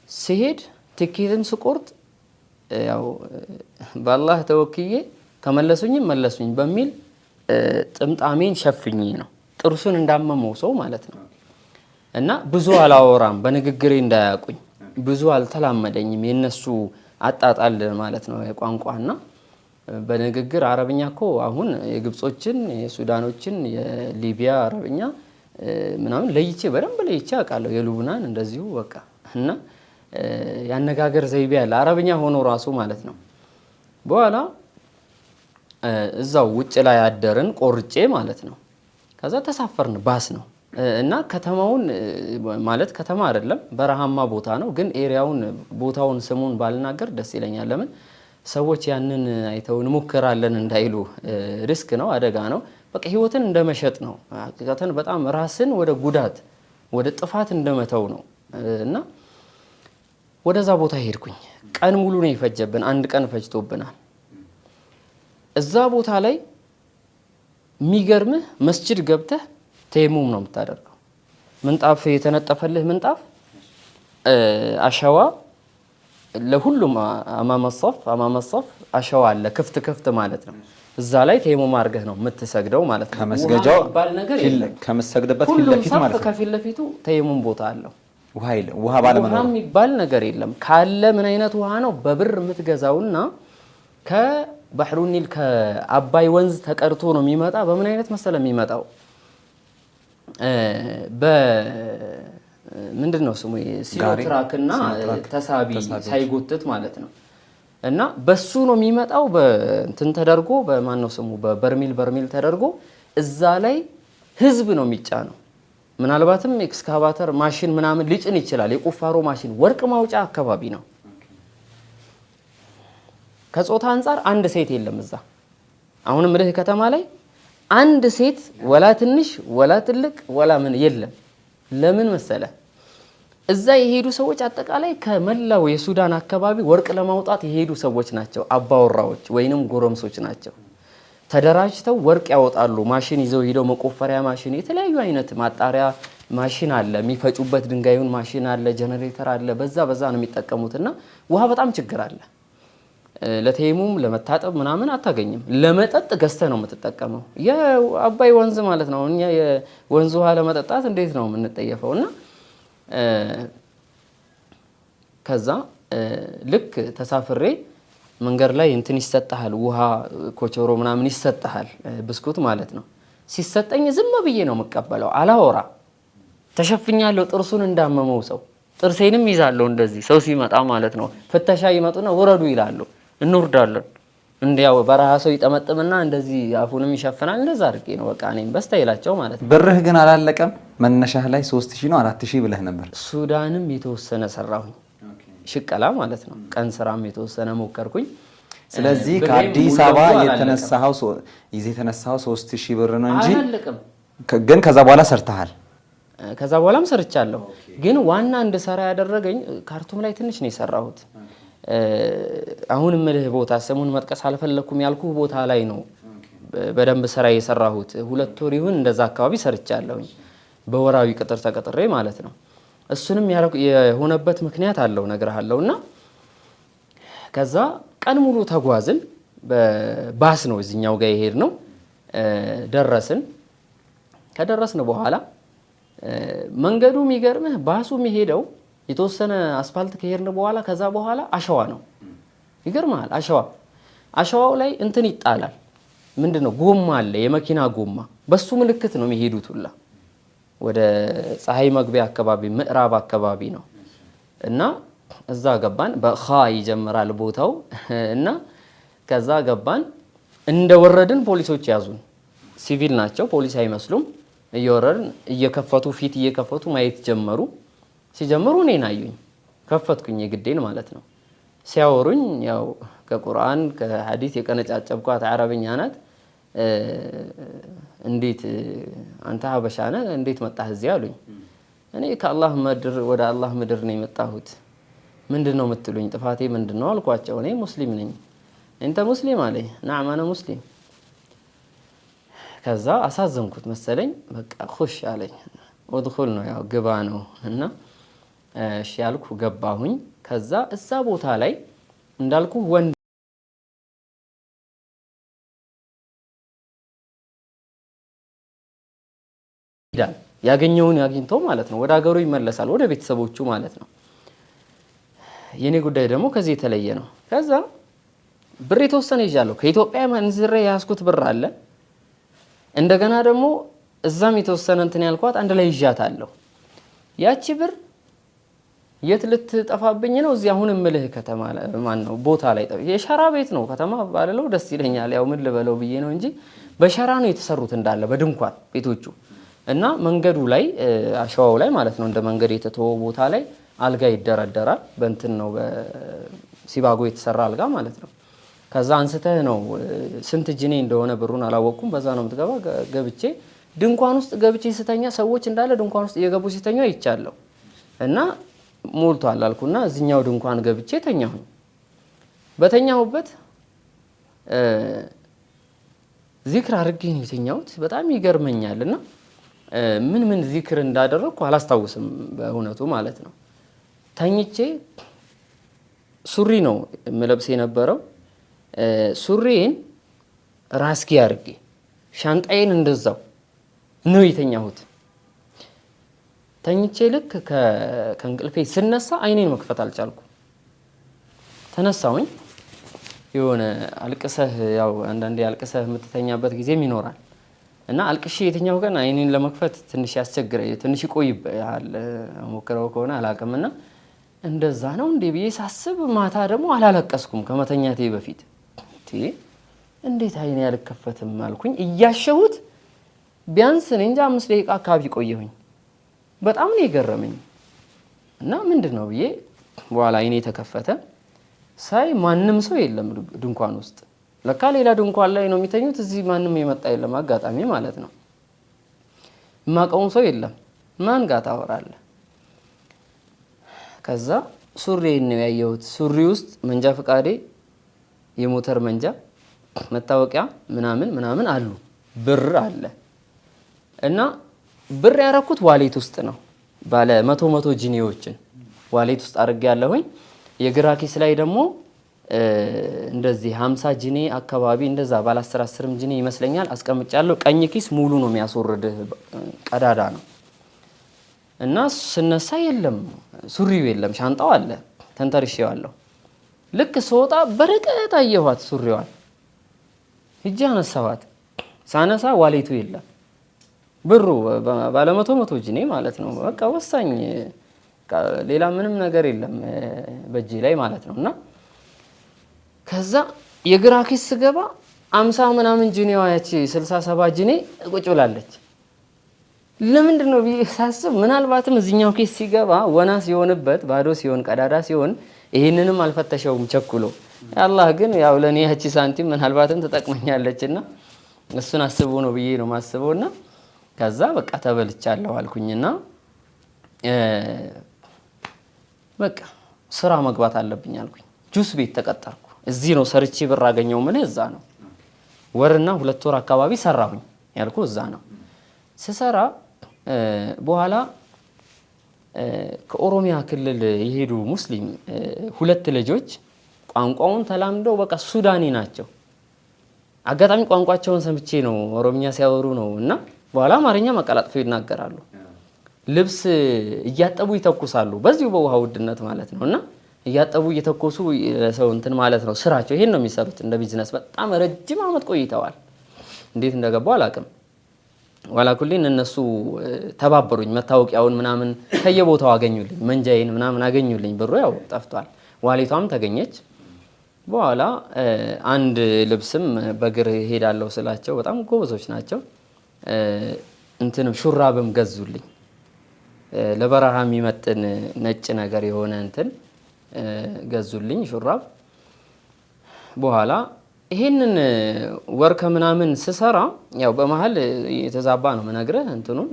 ስሄድ ቲኬትም ስቆርጥ ያው በአላህ ተወክዬ ከመለሱኝም መለሱኝ በሚል ጥምጣሜን ሸፍኜ ነው፣ ጥርሱን እንዳመመው ሰው ማለት ነው። እና ብዙ አላወራም፣ በንግግሬ እንዳያውቁኝ ብዙ አልተላመደኝም የነሱ አጣጣል ማለት ነው የቋንቋና በንግግር አረብኛ እኮ አሁን የግብጾችን፣ የሱዳኖችን፣ የሊቢያ አረብኛ ምናምን ለይቼ በደንብ ለይቼ አውቃለሁ። የሉብናን እንደዚሁ በቃ እና ያነጋገር ዘይቤ አለ አረብኛ ሆኖ ራሱ ማለት ነው። በኋላ እዛው ውጭ ላይ አደርን ቆርጬ ማለት ነው። ከዛ ተሳፈርን፣ ባስ ነው እና ከተማውን ማለት ከተማ አይደለም በረሃማ ቦታ ነው፣ ግን area ውን ቦታውን ስሙን ባልናገር ደስ ይለኛል። ለምን ሰዎች ያንን አይተው እንሞክራለን እንዳይሉ፣ risk ነው፣ አደጋ ነው። በቃ ህይወትን እንደመሸጥ ነው። ሀቂቀተን በጣም ራስን ወደ ጉዳት ወደ ጥፋት እንደመተው ነው። እና ወደዛ ቦታ ሄድኩኝ። ቀን ሙሉ ነው የፈጀብን፣ አንድ ቀን ፈጅቶብናል። እዛ ቦታ ላይ የሚገርምህ መስጂድ ገብተህ ተየሙም ነው የምታደርገው። ምንጣፍ የተነጠፈልህ ምንጣፍ አሸዋ ለሁሉም አማመ ሶፍ አሸዋ አለ፣ ክፍት ክፍት ማለት ነው። እዛ ላይ ተየሙም አድርገህ ነው የምትሰግደው ማለት ነው። ከመስገጃው ውሃ የሚባል ነገር የለም። ከምትሰግድበት ፊት ሁሉም ለፊት ሰፍ ማለት ነው። ከፊት ለፊቱ ተየሙም ቦታ አለው። ውሃ የለም፣ ውሃ ባለመኖሩ ውሃ የሚባል ነገር የለም። ካለ ምን አይነት ውሃ ነው? በብር የምትገዛውና ከባህሩ ኒል ከአባይ ወንዝ ተቀድቶ ነው የሚመጣ። በምን አይነት መሰለ የሚመጣው? በምንድን ነው ስሙ? ሲኖትራክና ሲኖትራክ፣ ተሳቢ ተሳቢዎች። ሳይጎትት ማለት ነው። እና በሱ ነው የሚመጣው። በእንትን ተደርጎ በማን ነው ስሙ? በበርሚል በርሚል ተደርጎ እዛ ላይ ህዝብ ነው የሚጫነው። ምናልባትም ኤክስካቫተር ማሽን ምናምን ሊጭን ይችላል። የቁፋሮ ማሽን ወርቅ ማውጫ አካባቢ ነው። ከጾታ አንጻር አንድ ሴት የለም እዛ። አሁንም ምልህ ከተማ ላይ አንድ ሴት ወላ ትንሽ ወላ ትልቅ ወላ ምን የለም። ለምን መሰለ? እዛ የሄዱ ሰዎች አጠቃላይ ከመላው የሱዳን አካባቢ ወርቅ ለማውጣት የሄዱ ሰዎች ናቸው። አባወራዎች ወይንም ጎረምሶች ናቸው። ተደራጅተው ወርቅ ያወጣሉ። ማሽን ይዘው ሄደው መቆፈሪያ ማሽን፣ የተለያዩ አይነት ማጣሪያ ማሽን አለ፣ የሚፈጩበት ድንጋዩን ማሽን አለ፣ ጀነሬተር አለ። በዛ በዛ ነው የሚጠቀሙትና ውሃ በጣም ችግር አለ። ለተይሙም ለመታጠብ ምናምን አታገኝም። ለመጠጥ ገዝተህ ነው የምትጠቀመው። የአባይ ወንዝ ማለት ነው። እኛ የወንዝ ውሃ ለመጠጣት እንዴት ነው የምንጠየፈው? እና ከዛ ልክ ተሳፍሬ መንገድ ላይ እንትን ይሰጥሃል፣ ውሃ ኮቾሮ ምናምን ይሰጥሃል፣ ብስኩት ማለት ነው። ሲሰጠኝ ዝም ብዬ ነው የምቀበለው፣ አላወራ። ተሸፍኛለሁ፣ ጥርሱን እንዳመመው ሰው ጥርሴንም ይዛለሁ እንደዚህ ሰው ሲመጣ ማለት ነው። ፍተሻ ይመጡና ውረዱ ይላሉ፣ እንወርዳለን። እንዲያው በረሃ ሰው ይጠመጥምና እንደዚህ አፉንም ይሸፍናል። እንደዛ አድርጌ ነው በቃ እኔም በስታይላቸው ማለት ነው። ብርህ ግን አላለቀም። መነሻህ ላይ 3000 ነው 4000 ብለህ ነበር። ሱዳንም የተወሰነ ሰራሁኝ፣ ሽቀላ ማለት ነው። ቀን ስራም የተወሰነ ሞከርኩኝ። ስለዚህ ብሬም ከአዲስ ሙሉ አበባ ለሙሉ አላለቀም። የተነሳኸው ይዘህ የተነሳኸው 3000 ብር ነው እንጂ አላለቀም። ግን ከዛ በኋላ ሰርተሃል። ከዛ በኋላም ሰርቻለሁ። ግን ዋና እንድሰራ ያደረገኝ ካርቱም ላይ ትንሽ ነው የሰራሁት። አሁን እምልህ ቦታ ስሙን መጥቀስ አልፈለኩም ያልኩህ ቦታ ላይ ነው በደንብ ስራ የሰራሁት። 2 ወር ይሁን እንደዛ አካባቢ ሰርቻለሁኝ፣ በወራዊ ቅጥር ተቀጥሬ ማለት ነው። እሱንም የሆነበት ምክንያት አለው እነግርሃለሁና ከዛ ቀን ሙሉ ተጓዝን። በባስ ነው እዚህኛው ጋር የሄድነው። ደረስን። ከደረስን በኋላ መንገዱ የሚገርምህ ባሱ የሚሄደው የተወሰነ አስፋልት ከሄድን በኋላ ከዛ በኋላ አሸዋ ነው። ይገርምሃል፣ አሸዋ አሸዋው ላይ እንትን ይጣላል። ምንድነው ጎማ አለ፣ የመኪና ጎማ፣ በሱ ምልክት ነው የሚሄዱት ሁላ። ወደ ፀሐይ መግቢያ አካባቢ ምዕራብ አካባቢ ነው። እና እዛ ገባን። በኻ ይጀምራል ቦታው። እና ከዛ ገባን። እንደወረድን ፖሊሶች ያዙን። ሲቪል ናቸው፣ ፖሊስ አይመስሉም። እየወረድን እየከፈቱ ፊት እየከፈቱ ማየት ጀመሩ። ሲጀምሩ እኔን አዩኝ። ከፈትኩኝ የግዴን ማለት ነው። ሲያወሩኝ ያው ከቁርአን ከሐዲስ የቀነጫጨብኳት አረብኛ ናት። እንዴት አንተ ሀበሻ ነህ እንዴት መጣህ እዚህ አሉኝ። እኔ ከአላህ ምድር ወደ አላህ ምድር ነው የመጣሁት። ምንድነው የምትሉኝ? ጥፋቴ ምንድነው አልኳቸው። እኔ ሙስሊም ነኝ። እንተ ሙስሊም አለኝ። ነዓም አነ ሙስሊም። ከዛ አሳዘንኩት መሰለኝ። በቃ ኹሽ አለኝ። ወድኹል ነው ያው ግባ ነው እና እሺ ያልኩ ገባሁኝ። ከዛ እዛ ቦታ ላይ እንዳልኩ ወንድ ይላል ያገኘውን አግኝቶ ማለት ነው ወደ ሀገሩ ይመለሳል፣ ወደ ቤተሰቦቹ ማለት ነው። የኔ ጉዳይ ደግሞ ከዚህ የተለየ ነው። ከዛ ብር የተወሰነ ይዣለሁ። ከኢትዮጵያ መንዝሬ የያዝኩት ብር አለ። እንደገና ደግሞ እዛም የተወሰነ እንትን ያልኳት አንድ ላይ ይዣታለሁ። ያቺ ብር የት ልትጠፋብኝ ነው? እዚህ አሁን እምልህ ከተማ ማን ነው ቦታ ላይ የሸራ ቤት ነው። ከተማ ባልለው ደስ ይለኛል። ያው ምን ልበለው ብዬ ነው እንጂ በሸራ ነው የተሰሩት እንዳለ በድንኳን ቤቶቹ እና መንገዱ ላይ አሸዋው ላይ ማለት ነው እንደ መንገድ የተተወው ቦታ ላይ አልጋ ይደረደራል። በእንትን ነው በሲባጎ የተሰራ አልጋ ማለት ነው። ከዛ አንስተህ ነው ስንት ጅኔ እንደሆነ ብሩን አላወቅኩም። በዛ ነው የምትገባ። ገብቼ ድንኳን ውስጥ ገብቼ ስተኛ ሰዎች እንዳለ ድንኳን ውስጥ እየገቡ ሲተኙ አይቻለሁ። እና ሞልቷል አልኩና እዚህኛው ድንኳን ገብቼ ተኛሁኝ። በተኛሁበት ዚክር አድርጌ ነው የተኛሁት። በጣም ይገርመኛል። እና ምን ምን ዚክር እንዳደረግኩ አላስታውስም በእውነቱ ማለት ነው። ተኝቼ ሱሪ ነው የምለብስ የነበረው። ሱሪን ራስጌ አድርጌ ሻንጣዬን እንደዛው ነው የተኛሁት። ተኝቼ ልክ ከእንቅልፌ ስነሳ አይኔን መክፈት አልቻልኩም። ተነሳሁኝ። የሆነ አልቅሰህ ያው አንዳንዴ አልቅሰህ የምትተኛበት ጊዜም ይኖራል። እና አልቅሼ የተኛው ቀን አይኔን ለመክፈት ትንሽ ያስቸግረኝ ትንሽ ይቆይብሃል። ሞክረው ከሆነ አላውቅም። እና እንደዛ ነው እንዴ ብዬ ሳስብ ማታ ደግሞ አላለቀስኩም ከመተኛቴ በፊት። እንዴት አይኔ አልከፈትም አልኩኝ። እያሸሁት ቢያንስ እኔ እንጃ 5 ደቂቃ አካባቢ ቆየሁኝ። በጣም ነው የገረመኝ። እና ምንድነው ብዬ በኋላ አይኔ ተከፈተ። ሳይ ማንም ሰው የለም ድንኳን ውስጥ። ለካ ሌላ ድንኳን ላይ ነው የሚተኙት። እዚህ ማንም የመጣ የለም አጋጣሚ ማለት ነው። የማውቀውም ሰው የለም። ማን ጋር ታወራለህ? ከዛ ሱሪዬን ነው ያየሁት። ሱሪ ውስጥ መንጃ ፈቃዴ፣ የሞተር መንጃ መታወቂያ ምናምን ምናምን አሉ። ብር አለ። እና ብር ያረኩት wallet ውስጥ ነው። ባለ 100 ጂኒዎችን wallet ውስጥ አድርጌያለሁኝ። የግራ ኪስ ላይ ደግሞ እንደዚህ 50 ጂኒ አካባቢ እንደዛ ባለ 10 10 ጂኒ ይመስለኛል አስቀምጫለሁ። ቀኝ ኪስ ሙሉ ነው የሚያስወርድህ ቀዳዳ ነው። እና ስነሳ የለም ሱሪው የለም፣ ሻንጣው አለ፣ ተንተርሼዋለሁ። ልክ ስወጣ በርቀት አየኋት ሱሪዋን። ሂጄ አነሳኋት። ሳነሳ wallet ኡ የለም፣ ብሩ ባለ 100 ጂኒ ማለት ነው። በቃ ወሳኝ ሌላ ምንም ነገር የለም በእጄ ላይ ማለት ነው። እና ከዛ የግራ ኪስ ስገባ 50 ምናምን ጂኒዋ ያቺ 67 ጂኒ ቁጭ ብላለች። ለምንድን ነው ብዬ ሳስብ ምናልባትም እዚህኛው ኪስ ሲገባ ወና ሲሆንበት ባዶ ሲሆን ቀዳዳ ሲሆን ይሄንንም አልፈተሸውም ቸኩሎ። አላህ ግን ያው ለኔ ያቺ ሳንቲም ምናልባትም ተጠቅመኛለችና እሱን አስቦ ነው ብዬ ነው ማስበውና ከዛ በቃ ተበልቻለሁ አልኩኝና በቃ ስራ መግባት አለብኝ አልኩኝ። ጁስ ቤት ተቀጠርኩ። እዚህ ነው ሰርቼ ብር አገኘው ምን እዛ ነው። ወርና 2 ወር አካባቢ ሰራሁኝ ያልኩ እዛ ነው። ስሰራ በኋላ ከኦሮሚያ ክልል የሄዱ ሙስሊም 2 ልጆች ቋንቋውን ተላምደው በቃ ሱዳኒ ናቸው። አጋጣሚ ቋንቋቸውን ሰምቼ ነው ኦሮሚያ ሲያወሩ ነው እና በኋላ አማርኛ መቀላጥፈው ይናገራሉ። ልብስ እያጠቡ ይተኩሳሉ በዚሁ በውሃ ውድነት ማለት ነው። እና እያጠቡ እየተኮሱ ለሰው እንትን ማለት ነው ስራቸው። ይሄን ነው የሚሰሩት እንደ ቢዝነስ። በጣም ረጅም አመት ቆይተዋል። እንዴት እንደገባው አላውቅም። ዋላኩሊን እነሱ ተባበሩኝ። መታወቂያውን ምናምን ከየቦታው አገኙልኝ፣ መንጃዬን ምናምን አገኙልኝ። ብሩ ያው ጠፍቷል፣ ዋሌቷም ተገኘች። በኋላ አንድ ልብስም በእግር እሄዳለሁ ስላቸው በጣም ጎበዞች ናቸው። እንትንም ሹራብም ገዙልኝ። ለበረሃ የሚመጥን ነጭ ነገር የሆነ እንትን ገዙልኝ ሹራብ። በኋላ ይሄንን ወር ከምናምን ስሰራ ያው በመሀል የተዛባ ነው ምነግርህ፣ እንትኑን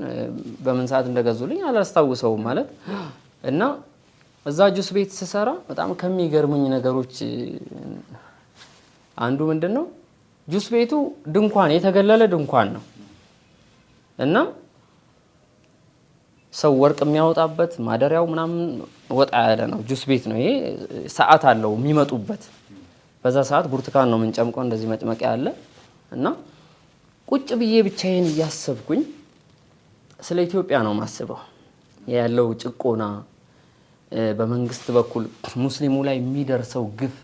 በምን ሰዓት እንደገዙልኝ አላስታውሰውም ማለት። እና እዛ ጁስ ቤት ስሰራ በጣም ከሚገርሙኝ ነገሮች አንዱ ምንድን ነው፣ ጁስ ቤቱ ድንኳን፣ የተገለለ ድንኳን ነው እና ሰው ወርቅ የሚያወጣበት ማደሪያው ምናምን ወጣ ያለ ነው። ጁስ ቤት ነው ይሄ። ሰዓት አለው የሚመጡበት። በዛ ሰዓት ብርቱካን ነው የምንጨምቀው፣ እንደዚህ መጭመቂያ አለ። እና ቁጭ ብዬ ብቻዬን እያሰብኩኝ ስለ ኢትዮጵያ ነው ማስበው፣ ያለው ጭቆና፣ በመንግስት በኩል ሙስሊሙ ላይ የሚደርሰው ግፍ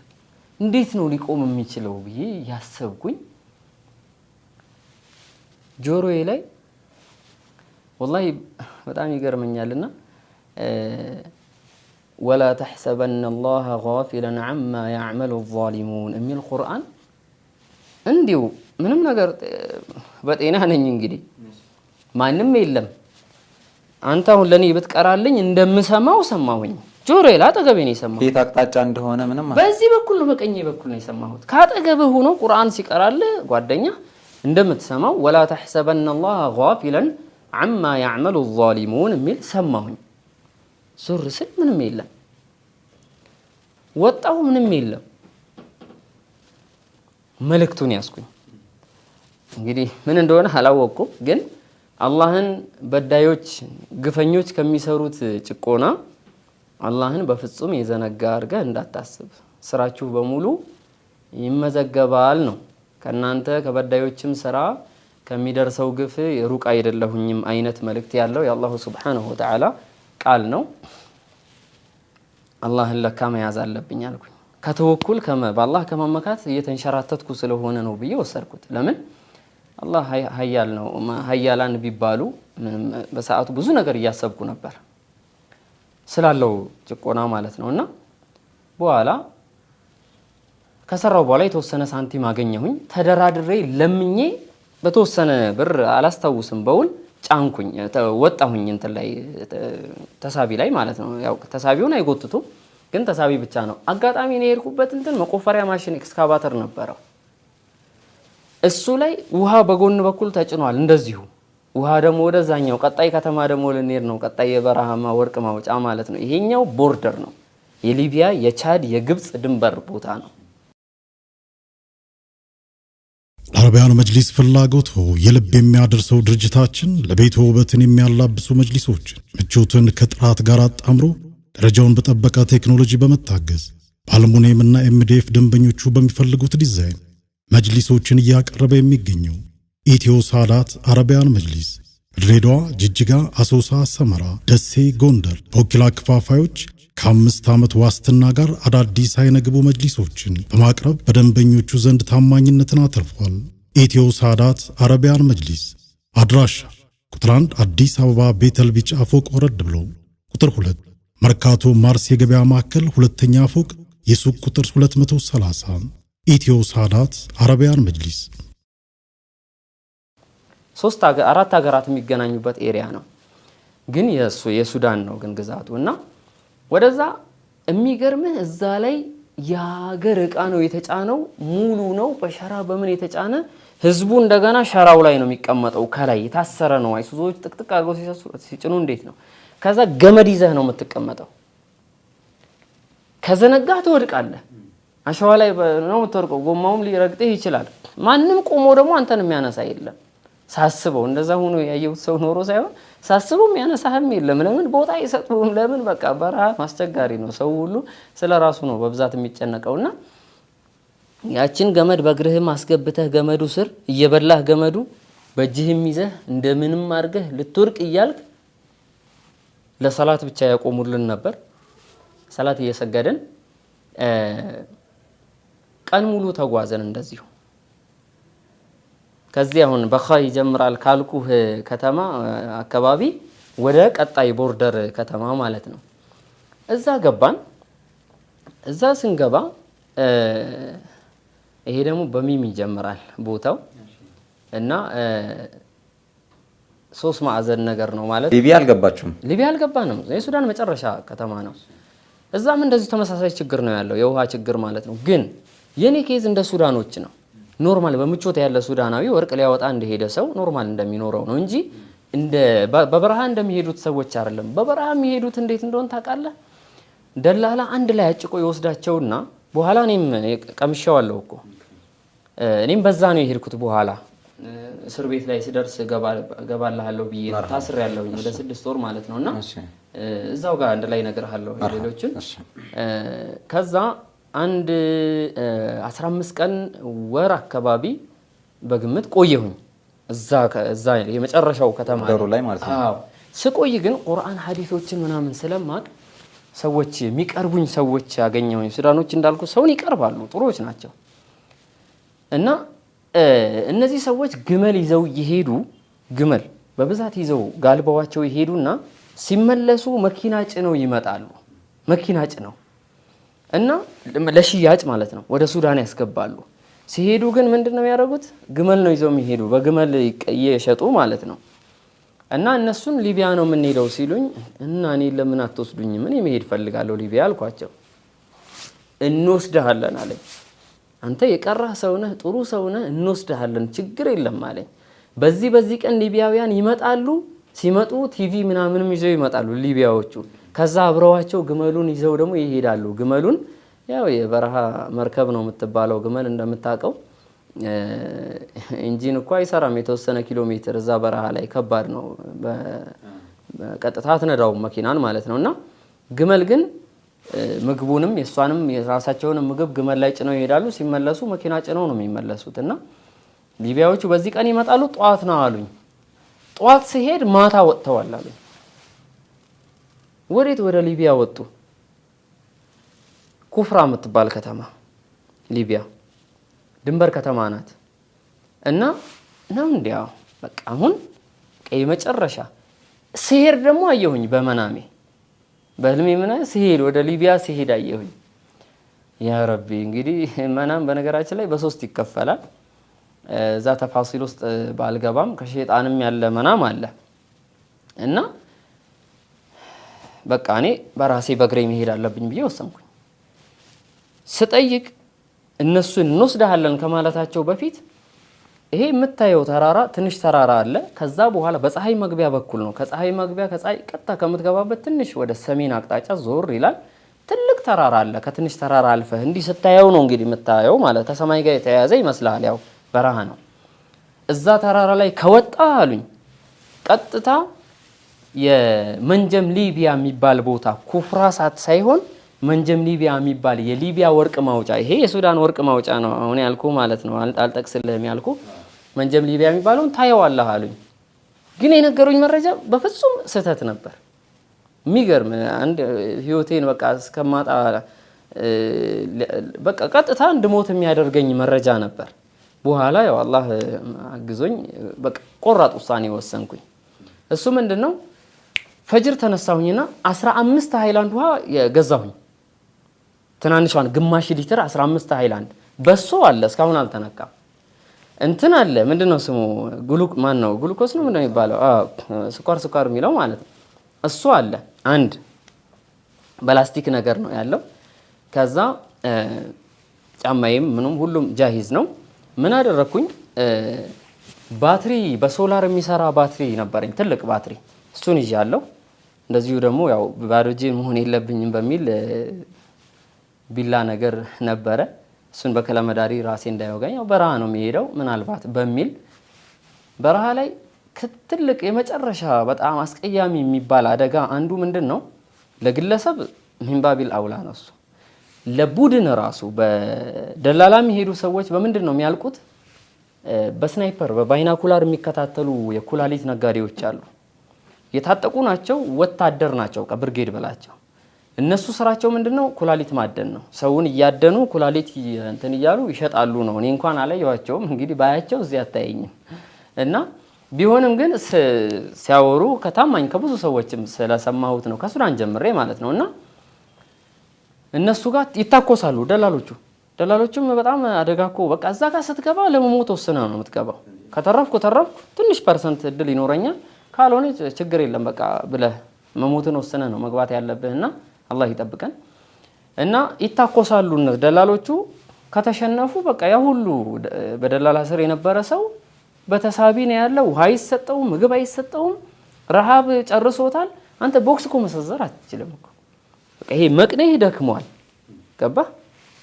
እንዴት ነው ሊቆም የሚችለው ብዬ እያሰብኩኝ ጆሮዬ ላይ ወላሂ በጣም ይገርመኛልና ولا تحسبن الله غافلا عما يعمل الظالمون የሚል ቁርአን እንዲሁ ምንም ነገር በጤና ነኝ እንግዲህ፣ ማንም የለም። አንተ አሁን ለኔ ብትቀራልኝ እንደምሰማው ሰማሁኝ። ጆሮዬ ላይ አጠገቤ ነው የሰማሁት። የት አቅጣጫ እንደሆነ ምንም በዚህ በኩል ነው፣ በቀኝ በኩል ነው የሰማሁት። ካጠገብህ ሆኖ ቁርአን ሲቀራልህ ጓደኛ እንደምትሰማው ولا تحسبن الله غافلا عما يعمل الظالمون የሚል ሰማሁኝ። ዞር ስል ምንም የለም። ወጣሁ፣ ምንም የለም። መልእክቱን ያዝኩኝ። እንግዲህ ምን እንደሆነ አላወቅኩም፣ ግን አላህን በዳዮች ግፈኞች ከሚሰሩት ጭቆና አላህን በፍጹም የዘነጋ አድርገህ እንዳታስብ፣ ስራችሁ በሙሉ ይመዘገባል ነው። ከናንተ ከበዳዮችም ስራ ከሚደርሰው ግፍ ሩቅ አይደለሁኝም አይነት መልእክት ያለው የአላሁ سبحانه وتعالى ቃል ነው። አላህን ለካ መያዝ አለብኝ አልኩኝ። ከተወኩል በአላህ ከመመካት እየተንሸራተትኩ ስለሆነ ነው ብዬ ወሰድኩት። ለምን አላህ ሀያል ነው። ሀያላን ቢባሉ ምንም በሰዓቱ ብዙ ነገር እያሰብኩ ነበር ስላለው ጭቆና ማለት ነው። እና በኋላ ከሰራው በኋላ የተወሰነ ሳንቲም አገኘሁኝ። ተደራድሬ ለምኜ በተወሰነ ብር፣ አላስታውስም በውል፣ ጫንኩኝ፣ ወጣሁኝ እንትን ላይ፣ ተሳቢ ላይ ማለት ነው። ያው ተሳቢውን አይጎትቱም፣ ግን ተሳቢ ብቻ ነው። አጋጣሚ ነው የሄድኩበት እንትን መቆፈሪያ ማሽን ኤክስካቫተር ነበረው። እሱ ላይ ውሃ በጎን በኩል ተጭኗል። እንደዚሁ ውሃ ደግሞ ወደዛኛው ቀጣይ ከተማ ደግሞ ልንሄድ ነው። ቀጣይ የበረሃማ ወርቅ ማውጫ ማለት ነው። ይሄኛው border ነው። የሊቢያ፣ የቻድ፣ የግብፅ ድንበር ቦታ ነው። ለአረቢያኑ መጅሊስ ፍላጎት የልብ የሚያደርሰው ድርጅታችን ለቤት ውበትን የሚያላብሱ መጅሊሶችን ምቾትን ከጥራት ጋር አጣምሮ ደረጃውን በጠበቀ ቴክኖሎጂ በመታገዝ በአልሙኒየምና MDF ደንበኞቹ በሚፈልጉት ዲዛይን መጅሊሶችን እያቀረበ የሚገኘው ኢትዮ ሳዳት አረቢያን መጅሊስ በድሬዳዋ፣ ጅጅጋ፣ አሶሳ፣ ሰመራ፣ ደሴ፣ ጎንደር በወኪል አከፋፋዮች ከ5 ዓመት ዋስትና ጋር አዳዲስ አይነግቡ መጅሊሶችን በማቅረብ በደንበኞቹ ዘንድ ታማኝነትን አትርፏል። ኢትዮ ሳዳት አረቢያን መጅሊስ አድራሻ ቁጥር 1 አዲስ አበባ ቤተል ቢጫ ፎቅ ወረድ ብሎ፣ ቁጥር 2 መርካቶ ማርስ የገበያ ማዕከል ሁለተኛ ፎቅ የሱቅ ቁጥር 230። ኢትዮ ሳዳት አረቢያን መጅሊስ። ሶስት አራት ሀገራት የሚገናኙበት area ነው። ግን የሱዳን ነው ግን ግዛቱ። እና ወደዛ የሚገርምህ እዛ ላይ የሀገር እቃ ነው የተጫነው፣ ሙሉ ነው በሸራ በምን የተጫነ። ህዝቡ እንደገና ሸራው ላይ ነው የሚቀመጠው። ከላይ የታሰረ ነው። አይሱዞዎች ጥቅጥቅ አድርገው ሲጭኑ እንዴት ነው? ከዛ ገመድ ይዘህ ነው የምትቀመጠው። ከዘነጋህ ትወድቃለህ። አሸዋ ላይ ነው የምትወድቀው። ጎማውም ሊረግጥህ ይችላል። ማንም ቆሞ ደግሞ አንተን የሚያነሳ የለም። ሳስበው እንደዛ ሆኖ ያየሁት ሰው ኖሮ ሳይሆን ሳስበው የሚያነሳህም የለም። ለምን ቦታ አይሰጡህም? ለምን በቃ በረሃ አስቸጋሪ ነው። ሰው ሁሉ ስለ ራሱ ነው በብዛት የሚጨነቀውና ያችን ገመድ በእግርህም አስገብተህ ገመዱ ስር እየበላህ ገመዱ በእጅህም ይዘህ እንደምንም አድርገህ ልትወድቅ እያልክ ለሰላት ብቻ ያቆሙልን ነበር። ሰላት እየሰገድን ቀን ሙሉ ተጓዘን እንደዚሁ። ከዚህ አሁን በኻ ይጀምራል ካልኩህ ከተማ አካባቢ ወደ ቀጣይ border ከተማ ማለት ነው። እዛ ገባን። እዛ ስንገባ ይሄ ደግሞ በሚም ይጀምራል ቦታው እና ሶስት ማዕዘን ነገር ነው ማለት። ሊቢያ አልገባችሁም? ሊቢያ አልገባንም። የሱዳን መጨረሻ ከተማ ነው። እዛም እንደዚሁ ተመሳሳይ ችግር ነው ያለው፣ የውሃ ችግር ማለት ነው። ግን የኔ case እንደ ሱዳኖች ነው። Normal በምቾት ያለ ሱዳናዊ ወርቅ ሊያወጣ እንደሄደ ሰው normal እንደሚኖረው ነው እንጂ እንደ በበረሃ እንደሚሄዱት ሰዎች አይደለም። በበረሃ የሚሄዱት እንዴት እንደሆን ታውቃለህ? ደላላ አንድ ላይ አጭቆ ይወስዳቸውና በኋላ እኔም ቀምሼዋለሁ እኮ፣ እኔም በዛ ነው የሄድኩት። በኋላ እስር ቤት ላይ ስደርስ እገባልሃለሁ ብዬ ታስሬያለሁኝ ወደ 6 ወር ማለት ነው። እና እዛው ጋር አንድ ላይ እነግርሃለሁ ሌሎችን። ከዛ አንድ 15 ቀን ወር አካባቢ በግምት ቆየሁኝ እዛ የመጨረሻው ከተማ ላይ ማለት ነው። አዎ ስቆይ ግን ቁርአን ሐዲሶችን ምናምን ስለማቅ ሰዎች የሚቀርቡኝ ሰዎች ያገኘሁኝ። ሱዳኖች እንዳልኩ ሰውን ይቀርባሉ፣ ጥሩዎች ናቸው። እና እነዚህ ሰዎች ግመል ይዘው እየሄዱ፣ ግመል በብዛት ይዘው ጋልበዋቸው ይሄዱና ሲመለሱ መኪና ጭነው ይመጣሉ። መኪና ጭነው እና ለሽያጭ ማለት ነው ወደ ሱዳን ያስገባሉ። ሲሄዱ ግን ምንድነው የሚያደርጉት? ግመል ነው ይዘው የሚሄዱ፣ በግመል እየሸጡ ማለት ነው። እና እነሱን ሊቢያ ነው የምንሄደው ሲሉኝ እና እኔ ለምን አትወስዱኝም? እኔ መሄድ ፈልጋለሁ ሊቢያ አልኳቸው። እንወስድሃለን አለኝ። አንተ የቀራህ ሰው ነህ፣ ጥሩ ሰው ነህ፣ እንወስድሃለን፣ ችግር የለም አለኝ። በዚህ ቀን ሊቢያውያን ይመጣሉ። ሲመጡ ቲቪ ምናምንም ይዘው ይመጣሉ ሊቢያዎቹ። ከዛ አብረዋቸው ግመሉን ይዘው ደግሞ ይሄዳሉ። ግመሉን ያው የበረሃ መርከብ ነው የምትባለው ግመል እንደምታውቀው፣ engine እኮ አይሰራም የተወሰነ ኪሎ ሜትር እዛ በረሃ ላይ ከባድ ነው። በቀጥታ አትነዳውም መኪናን ማለት ነው። እና ግመል ግን ምግቡንም የሷንም የራሳቸውንም ምግብ ግመል ላይ ጭነው ይሄዳሉ። ሲመለሱ መኪና ጭነው ነው የሚመለሱት። እና ሊቢያዎቹ በዚህ ቀን ይመጣሉ፣ ጧት ነው አሉኝ። ጧት ሲሄድ ማታ ወጥተዋል አሉኝ። ወዴት? ወደ ሊቢያ ወጡ። ኩፍራ የምትባል ከተማ ሊቢያ ድንበር ከተማ ናት። እና ነው እንዲያው በቃ አሁን የመጨረሻ ሲሄድ ደግሞ አየሁኝ በመናሜ በህልሜ ምና ሲሄድ ወደ ሊቢያ ሲሄድ አየሁኝ። ያ ረቢ እንግዲህ መናም በነገራችን ላይ በሶስት ይከፈላል። እዛ ተፋሲል ውስጥ ባልገባም ከሸይጣንም ያለ መናም አለ። እና በቃ እኔ በራሴ በእግሬ መሄድ አለብኝ ብዬ ወሰንኩኝ። ስጠይቅ እነሱን እንወስድሃለን ከማለታቸው በፊት ይሄ የምታየው ተራራ ትንሽ ተራራ አለ። ከዛ በኋላ በፀሐይ መግቢያ በኩል ነው። ከፀሐይ መግቢያ ከፀሐይ ቀጥታ ከምትገባበት ትንሽ ወደ ሰሜን አቅጣጫ ዞር ይላል። ትልቅ ተራራ አለ። ከትንሽ ተራራ አልፈህ እንዲህ ስታየው ነው እንግዲህ የምታየው ማለት ከሰማይ ጋር የተያያዘ ይመስላል። ያው በረሃ ነው። እዛ ተራራ ላይ ከወጣ አሉኝ ቀጥታ የመንጀም ሊቢያ የሚባል ቦታ፣ ኩፍራ ሳት ሳይሆን መንጀም ሊቢያ የሚባል የሊቢያ ወርቅ ማውጫ፣ ይሄ የሱዳን ወርቅ ማውጫ ነው አሁን ያልኩ ማለት ነው፣ አልጠቅስልህም ያልኩ መንጀም ሊቢያ የሚባለውን ታየዋለህ አሉኝ። ግን የነገሩኝ መረጃ በፍጹም ስህተት ነበር። የሚገርም አንድ ህይወቴን በቃ እስከማጣ በቃ ቀጥታ እንድሞት የሚያደርገኝ መረጃ ነበር። በኋላ ያው አላህ አግዞኝ በቃ ቆራጥ ውሳኔ ወሰንኩኝ። እሱ ምንድነው? ፈጅር ተነሳሁኝና 15 ሃይላንድ ውሃ ገዛሁኝ። ትናንሿን ግማሽ ሊትር 15 ሃይላንድ በሶ አለ እስካሁን አልተነካም። እንትን አለ ምንድነው ስሙ ግሉክ ማን ነው ግሉኮስ ነው ምንድነው የሚባለው? አዎ ስኳር ስኳር የሚለው ማለት ነው። እሱ አለ አንድ በላስቲክ ነገር ነው ያለው። ከዛ ጫማዬም ምኑም ሁሉም جاهز ነው። ምን አደረኩኝ? ባትሪ በሶላር የሚሰራ ባትሪ ነበረኝ፣ ትልቅ ባትሪ፣ እሱን ይዣለሁ። እንደዚሁ ደግሞ ያው ባዶ እጄን መሆን የለብኝም በሚል ቢላ ነገር ነበረ። እሱን በከለመዳሪ ራሴ እንዳይወጋኝ ያው በረሃ ነው የሚሄደው ምናልባት በሚል። በረሃ ላይ ከትልቅ የመጨረሻ በጣም አስቀያሚ የሚባል አደጋ አንዱ ምንድነው? ለግለሰብ من باب أولى ነው እሱ። ለቡድን ራሱ በደላላ የሚሄዱ ሰዎች በምንድነው የሚያልቁት? በ sniper በ binocular የሚከታተሉ የኩላሊት ነጋዴዎች አሉ። የታጠቁ ናቸው፣ ወታደር ናቸው፣ ብርጌድ በላቸው። እነሱ ስራቸው ምንድነው? ኩላሊት ማደን ነው። ሰውን እያደኑ ኩላሊት እንትን እያሉ ይሸጣሉ ነው። እኔ እንኳን አላየኋቸውም፣ እንግዲህ ባያቸው እዚህ አታየኝም። እና ቢሆንም ግን ሲያወሩ ከታማኝ ከብዙ ሰዎችም ስለሰማሁት ነው፣ ከሱዳን ጀምሬ ማለት ነው። እና እነሱ ጋር ይታኮሳሉ ደላሎቹ። ደላሎቹም በጣም አደጋ እኮ በቃ እዛ ጋር ስትገባ ለመሞት ወስነህ ነው የምትገባው። ከተረፍኩ ተረፍኩ፣ ትንሽ percent እድል ይኖረኛል፣ ካልሆነ ችግር የለም በቃ ብለህ መሞትን ወስነህ ነው መግባት ያለብህና አላህ ይጠብቀን። እና ይታኮሳሉ እነዚህ ደላሎቹ ከተሸነፉ በቃ ያ ሁሉ በደላላ ስር የነበረ ሰው በተሳቢ ነው ያለው። ውሃ አይሰጠውም፣ ምግብ አይሰጠውም፣ ረሃብ ጨርሶታል። አንተ ቦክስ እኮ መሰንዘር አትችልም እኮ በቃ ይሄ መቅኔ ደክሟል። ገባ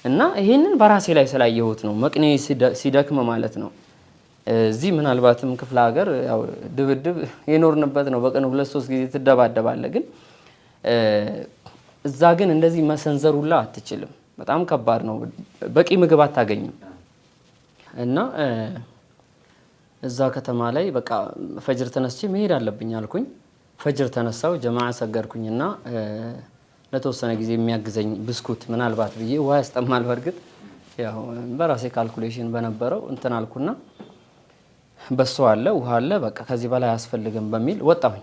እና ይሄንን በራሴ ላይ ስላየሁት ነው መቅኔ ሲደክም ማለት ነው። እዚህ ምናልባትም ክፍለ ሀገር ያው ድብድብ የኖርንበት ነው። በቀን 2-3 ጊዜ ትደባደባለህ። ግን እዛ ግን እንደዚህ መሰንዘር ሁላ አትችልም። በጣም ከባድ ነው። በቂ ምግብ አታገኝም። እና እዛ ከተማ ላይ በቃ ፈጅር ተነስቼ መሄድ አለብኝ አልኩኝ። ፈጅር ተነሳው ጀማዓ ሰገድኩኝና ለተወሰነ ጊዜ የሚያግዘኝ ብስኩት ምናልባት ብዬ ውሃ ያስጠማል። በእርግጥ ያው በራሴ calculation በነበረው እንትን አልኩና በሶ አለ ውሃ አለ በቃ ከዚህ በላይ አያስፈልግም በሚል ወጣሁኝ።